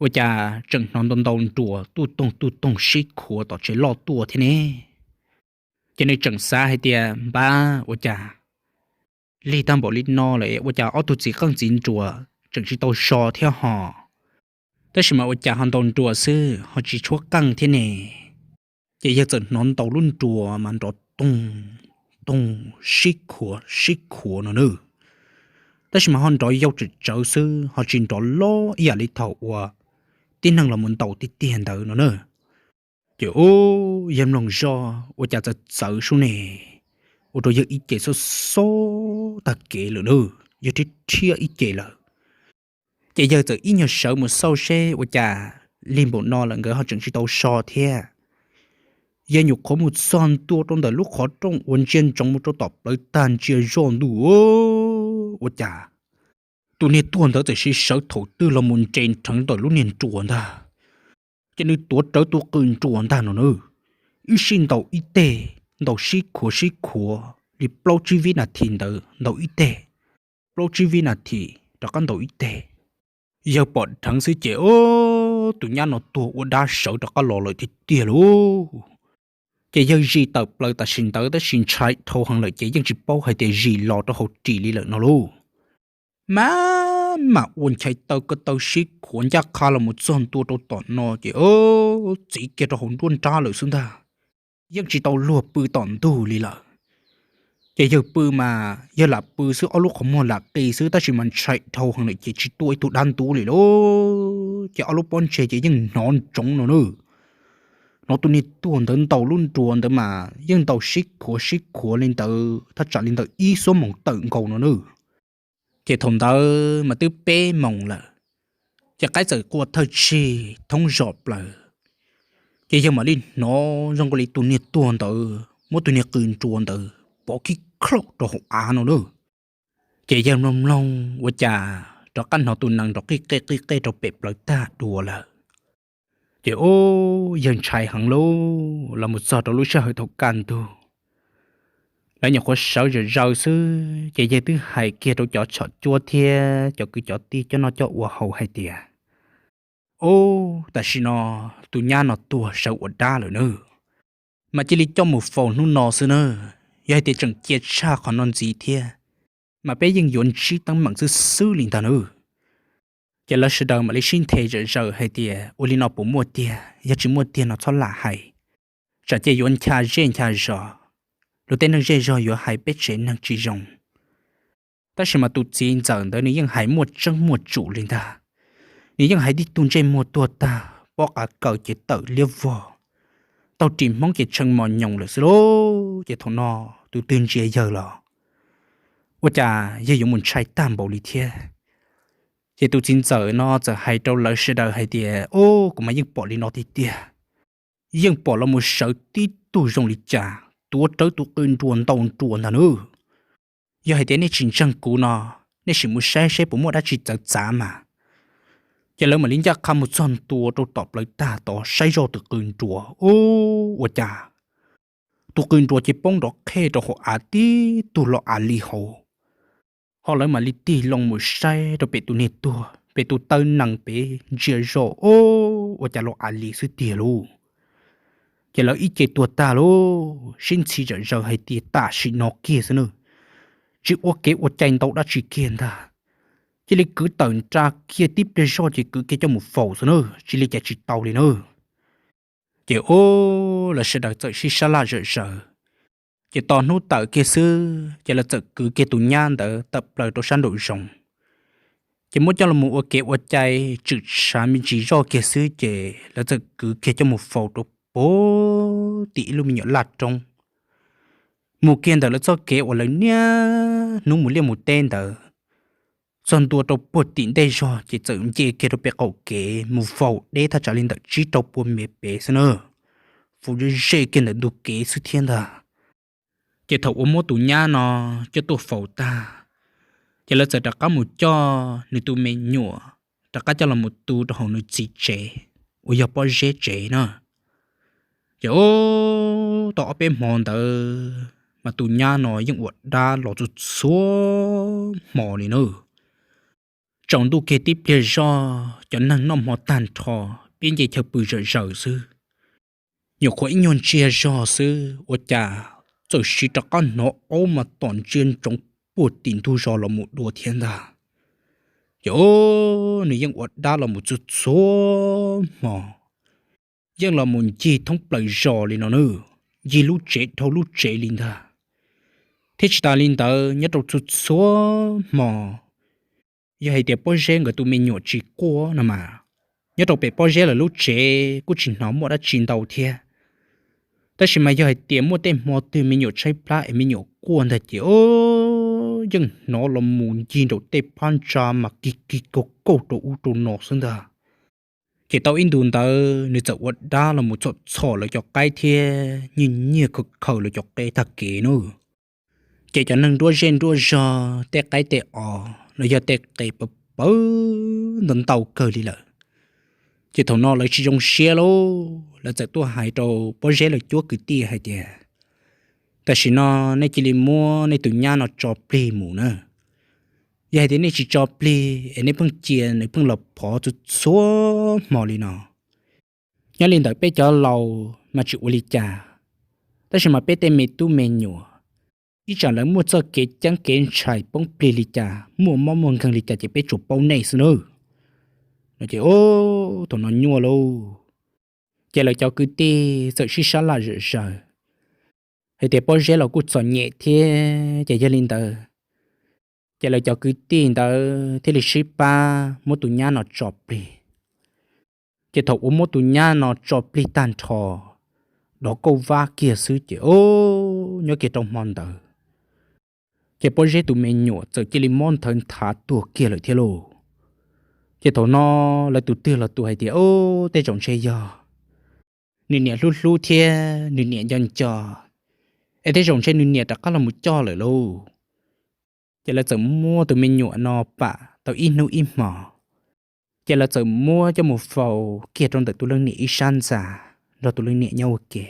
ua cas tseem hnov ntau ntau nruas tuj toog tuj toog sib khuav tom tsev loj tuaj thiab ne. Ces nws tseem xav hais tias npab ua cas lig tag npaum li no lawm ua cas ob tug txiv qeej txiv nruas tseem tsis tau so thiab ho. Tab sis mas ua cas ho ntaus nruas xwb ho tsis tshuab qeej thiab ne. Ces yawg txawm hnov ntau lub nruas mas nrov toog toog sib khuav sib khuav no nawb. Tab sis mas ho nrov yau tsawm tsawv xwb ho tsis nrov loj ib yam li thaum uas tib neeg los mus ntaus tiag tiag ntawd no nawb. Ces ub, yawg mloog zoj ua cas txawv txawv sub ne, ua rau yawg ib ce xob xob tag kev lawm nawb, yawg rhiab rhiab ib ce lawm. Ces yawg txawm ib nyuag sawv mus xauj seb ua cas lig npaum no lawm nkawd ho tseem tsis tau so thiab. Yawg nyuam qhuav mus txog ntua rau ntawm lub qhov rooj uas ntsia ntsoov mus rau tom plawv tag ntsia zoj ntuj, ua cas tus niag tuag ntawd txawm sawv thaum twg los mus nres nrheev ntawm lub niag nruas ntag. Ces nws tuav rawv tus qws nruas ntag no nawb, ib sij ntaus ib teg, ntaus sib khuav sib khuav li plaub tsib vib nas this ntawd ntaus ib teg, plaub tsib vib nas this rov qab ntaus ib teg. Yawg pom dheev xwb ces tus nyab no tuag ua dab sawv rov qab los lawm tiag tiag lauj. Ces yawg zis tawm plaws tam sim ntawd tab sis ntshai dhau heev lawm ces yeej tsis paub hais tias zis los rau hauv ris li lawm no lauj. Mas mam ua nchai taw ko taw sib khuav ncaj qha los mus txog ntua rau tom no ces txiv kiag rau hauv nruab nrab lawm xwb ntag. Yeej tsis tau luag pw tom ntug li lawm. Ces yawg pw mas yawg lam pw xwb ob lub qhov muag lam qi xwb tab sis mas ntshai dhau heev lawm ces tsis tuaj ib tug dab ntub li lauj. Ces ob lub pob ntseg ces yeej hnov ntsoov no nawb. Hnov tus niag tuag ntawd ntaus lub nruas ntawd mas yeej ntaus sib khuav sib khuav li ntawd thaj tsam li ntawm ib xuab moos tawm nkaus no nawb. Ces thaum ntawd mas twb peb moos lawm, ces qaib txawm qua thawj tsig thoob zos plaws. Ces yawg mam li hnov zoo nkaus li tus niag tuag ntawd muab tus niag qws nruas ntawd pov khib khlaum rau hauv av no nawb. Ces yawg mloog mloog ua cas rov qab hnov tus nees nrov qij qej qij qej rau pem plawv tag dua lawm. Ces ub, yawg ntshai heev lauj, los mus txog rau lub sij hawm thaum kaj ntug, lawv nyuam qhuav sawv zom zaws xwb ces yawg twb hais kiag rau cov tshom cuab thiab cov kwv cov tij coj noj coj ua haus hais tias, ub, tam sim no tus nyab no tuag sawv ua dab lawm nawb, mas cia li coj mus faus hnub no xwb nawb. Yog hais tias tseem cia tshaj qhov no ntxiv thiab, mas peb yeej yuav ntsib teeb meem xwb xwb li ntag nawb. Ces lawv sawv daws mam li sib nthe zom zaws hais tias ua li no puas muaj tiag, yog tsis muaj tiag no txhob lam hais, tsam ces yuav ncha zej ncha zos, luag tej neeg zej zog yuav hais peb tsev neeg tsis zoo. Tab sis mas tus txiv ntxawm ntawd nws yeej hais muaj tseeb muaj tsum li ntag. Nws yeej hais tib tug ntsej muag tuag tag pob qav kaws ces tawm liab vog, taug ris hmoob ces tshee mos nyoos lawm xwb lauj. Ces thaum no tus twg ntsia yawg los ua cas yawg yuav mus ntshai tag npaum li thiab. Ces tus txiv ntxawm no txawm hais rau lawv sawv daws hais tias, ub, kuv mas yeej pom li no tiag tiag. Yeej pom los mus sawv tib tug zoo li cas tuav rawv tus qws nruas ntaus nruas ntag nawb. Yog hais tias nej tsis ntseeg kuv no, nej sim mus saib seb puas muaj dab tsi txawv txav mas. Ces lawv mam li ncaj qha mus txog ntua rau tom plawv tag tod saib zoj tus qws nruas, ub, ua cas tus qws nruas ces poob nrov qhej rau hauv av tib tug los av li hauv. Ho lawv mam li tig loo mus saib rau pem tus niag tuag pem tus taw nees pem ntsia zoj, ub, ua cas los av li xwb tiag lauj. Ces lawv ib ce tuag tag lauj, sib ntxhi zom zaws hais tias tam sim no kiag xwb nawb, tsis ua kev ua cai ntau dab tsi kiag ntag, cia li kwv tawm nra kiag tib pliag zoj ces kwv kiag coj mus faus xwb nawb, tsis li cas tsis tau li nawb. Ces ub, lawv sawv daws txawm sib sab laj zom zaws. Ces tos hnub tawm kiag xwb ces lawv txawm kwv kiag tus nyab ntawd tawm plaws rau sab nraum zoov. Ces muab coj los ua kev ua cai tswm tshav me ntsis zoj kiag xwb ces lawv txawm kwv kiag coj mus faus rau puag tim ib lub me nyuam laj roob, mus kiag ntawm lawv txoj kev uas lawv niaj hnub mus liaj mus teb ntawd, txog ntua rau puag tim ntej zog ces txawm nce kiag rau pem qaum kev mus faus deb thaj tsam li ntawm tsib rau pua mev pem xwb na, faus ze ze kiag ntawm ntug kev xwb thiab ntag. Ces thaum uas muab tus nyab no coj tuaj faus tag, ces lawv txawm rov qab mus coj nws tus me nyuam rov qab coj los mus tu rau hauv nws txiv tsev uas yog Pob Zeb tsev na. Ces tau ob peb hmo ntawd mas tus nyab no yeej ua dab los txhua txhua hmo li na. Tsaus ntuj kiag tib pliag zoj cov neeg noj hmo tag nrho, pib nce chaw pw zawm zaws xwb, nyuam qhuav ib nyuag ntsiag zog xwb ua cas txawm sim rov qab hnov aub mas tom ntsia ntsoov puag tim ntug zos los mus dua thiab ntag. Ces nws yeej ua dab los mus txhua txhua hmo, yeej los mus ncig thoob plaws zos li no na, ncig lub tsev dhau lub tsev li ntag. Thiab tsis tas li ntawd nyob rau txhua txhua hmo, yog hais tias Pob Zeb nkawd tus me nyuam tsis quaj no mas, nyob rau pem Pob Zeb lawv lub tsev kuj tsis hnov muaj dab tsi ntau thiab. Tab sis mas yog hais tias muaj tej hmo twg me nyuam tshaib plab es me nyuam quaj ntag ces yeej hnov los mus ncig nraum tej phab ntsa mas kig kig kauj kauj rau ub rau no xwb ntag. Ces tau ib ntus ntawd nws txawm ua dab los mus txhom txhom lawv cov qaib thiab nyiag nyiag khaws khaws lawv cov qe tag kev na. Ces cov neeg nruab zej nruab zog tej qaib tej os los yog tej qe pawv pawv ntau ntau kawg li lawm. Ces thaum no lawv tsis zoo siab lauj, lawv txawm tuaj hais rau Pob Zeb lawv cuab kwv tij hais tias, tam sim no nej cia li muab nej tus nyab no tso plig mus na. Yog hais tias nej tsis tso plig es nej pheej cia nws pheej los phov txhua txhua hmo li no, nyob li ntawm peb cov laus mas tsis ua li cas, tab sis mas peb tej me tub me nyuam, ib tsam lawv muaj txoj kev ceeb kev ntshai poob plig li cas, muaj mob muaj nkeeg li cas ces peb tsuas paub nej xwb nawb. No ces thaum no nyuaj lauj, ces lawv cov kwv tij txawm sib sab laj zom zaws hais tias Pob Zeb los kuj txom nyem thiab ces yog li ntawd, ces lawv cov kwv tij ntawd thiaj li sib pab muab tus nyab no tso plig. Ces thaum uas muab tus nyab no tso plig tag nrho, dov kauj vab kiag xwb ces nyob kiag rau hmo ntawd, ces Pob Zeb tus me nyuam txawm cia li mob nthawv nthav tuag kiag lawm thiab lauj. Ces thaum no lawv tus twg los tus hais tias, Ub, tej zaum ntshe yog nws niam hlub hlub thiab nws niam nco nco, es tej zaum ntshe nws niam rov qab los mus coj lawm lauj. Ces lawv txawm muab tus me nyuam no pam tau ib hnub ib hmo, ces lawv txawm muab coj mus faus kiag rau ntawm tus leej niam ib sab ntxa nrog tus leej niam nyob ua ke.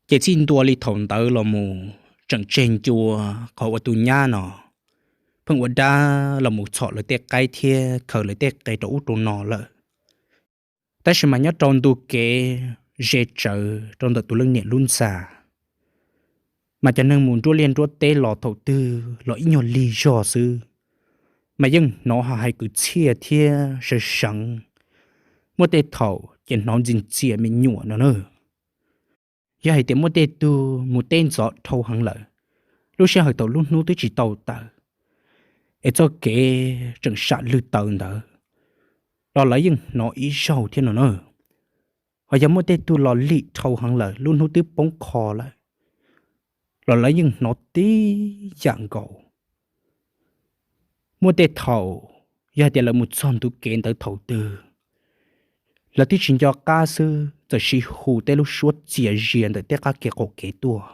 Ces txij ntua li thaum ntawd los mus tseem tseg ncua qhov uas tus nyab no pheej ua dab los mus txhom lawv tej qaib thiab khaws lawv tej qe rau ub rau no lawm. Tab sis mas nyob rau ntu kev ze tsawv rau ntawm tus leej niam lub ntxa, mas cov neeg mus nruab liaj nruab teb los thaum twg los ib nyuag lig zog xwb, mas yeej hnov ho hais kwv txhiaj thiab sawv seev. Muaj tej thaum ces hnov ntxias ntxias me nyuam no na. Yog hais tias muaj tej tug mus teb ntxov dhau heev lawm, lub sij hawm thaum lub hnub twb tsis tau tawm, es txoj kev tseem sam lwg taws ntawd los lawv yeej hnov ib zaug thiab no na. Ho yog muaj tej tug los lig dhau heev lawm, lub hnub twb poob qho lawm, los lawv yeej hnov tib yam nkaus. Muaj tej thaum yog hais tias lawv mus txog ntu kev ntawd thaum twg, lawv twb tsis nco qab xwb txawm sib hu tej lub suab txias zias ntawm tej qab kev qaum kev tuaj.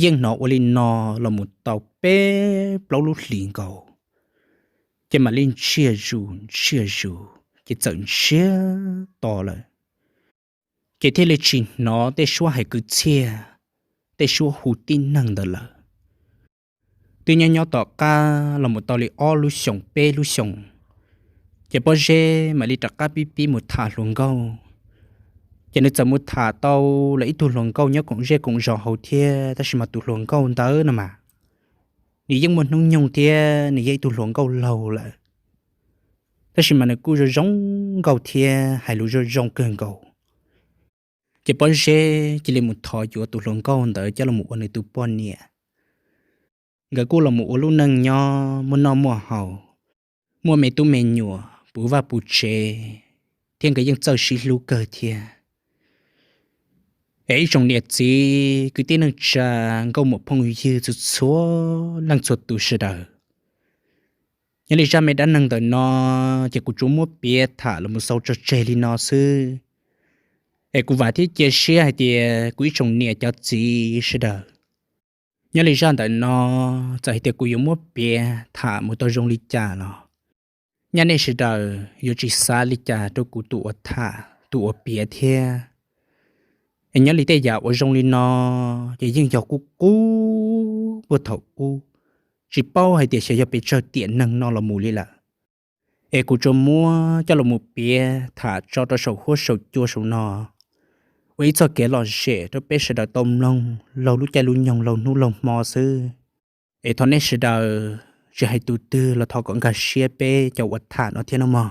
Yeej hnov ua li no los mus tau peb plaub lub hlis nkaus, ces mam li ntsiag zus ntsiag zus ces txawm ntsiag to lawm, ces thiaj li tsis hnov tej suab hais kwv txhiaj, tej suab hu tib neeg ntawd lawm. Twb nyob nyob tom qab los mus tau li ob lub xyoos peb lub xyoos, ces Pob Zeb mam li rov qab pib pib mus tham hluas nkauj. Ces nws txawm mus tham tau lawv ib tug hluas nkauj nyob koom zej koom zos hauv thiab, tab sis mas tus hluas nkauj ntawd no mas, nws yeej muaj hnub nyoog thiab nws yog ib tug hluas nkauj laug lawm. Tab sis mas nws kuj zoo zoo nkauj thiab hais lus zoo zoo kawg nkaus. Ces Pob Zeb cia li mus thov yuav tus hluas nkauj ntawd coj los ua nws tus poj niam. Nkawd kuj los mus ua lub neej nyob muaj noj muaj haus, muaj me tub me nyuam puv vaj puv tsev, thiab nkawd yeej txawj sib hlub kawg thiab. Es ib tsoom niam txiv kwv tij neej tsa, nkauj muam phooj ywg txhua txhua leej txhua tus sawv daws, nyob li zaj me dab neeg ntawm no ces kuv tsuas muab piav tham los mus xaus tso tseg li no xwb. Es kuv vam thiab cia siab hais tias kuv ib tsoom niam cov txiv sawv daws, nyob li zaj ntawm no, txawm hais tias kuv yuav muab piav tham mus tau zoo li cas los, nyaj nej sawv daws yuav tsis xav li cas rau kuv tus uas tham tus uas piav thiab. Es nyob li tej yam uas zoo li no ces yeej yog kuj qub puag thaum ub, tsis paub hais tias xyov yog pes tsawg tiam neeg no los mus li lawm. Es kuv tsuas muab coj los mus piav tham tso rau saum huab saum cua saum no, ua ib txoj kev lom zem rau peb sawv daws tau mloog laug lub caij lub nyoog laug hnub laug hmo xwb. Es thov nej sawv daws, tsis hais tus twg los thov kom nkag siab peb cov uas tham no thiab nawb mog.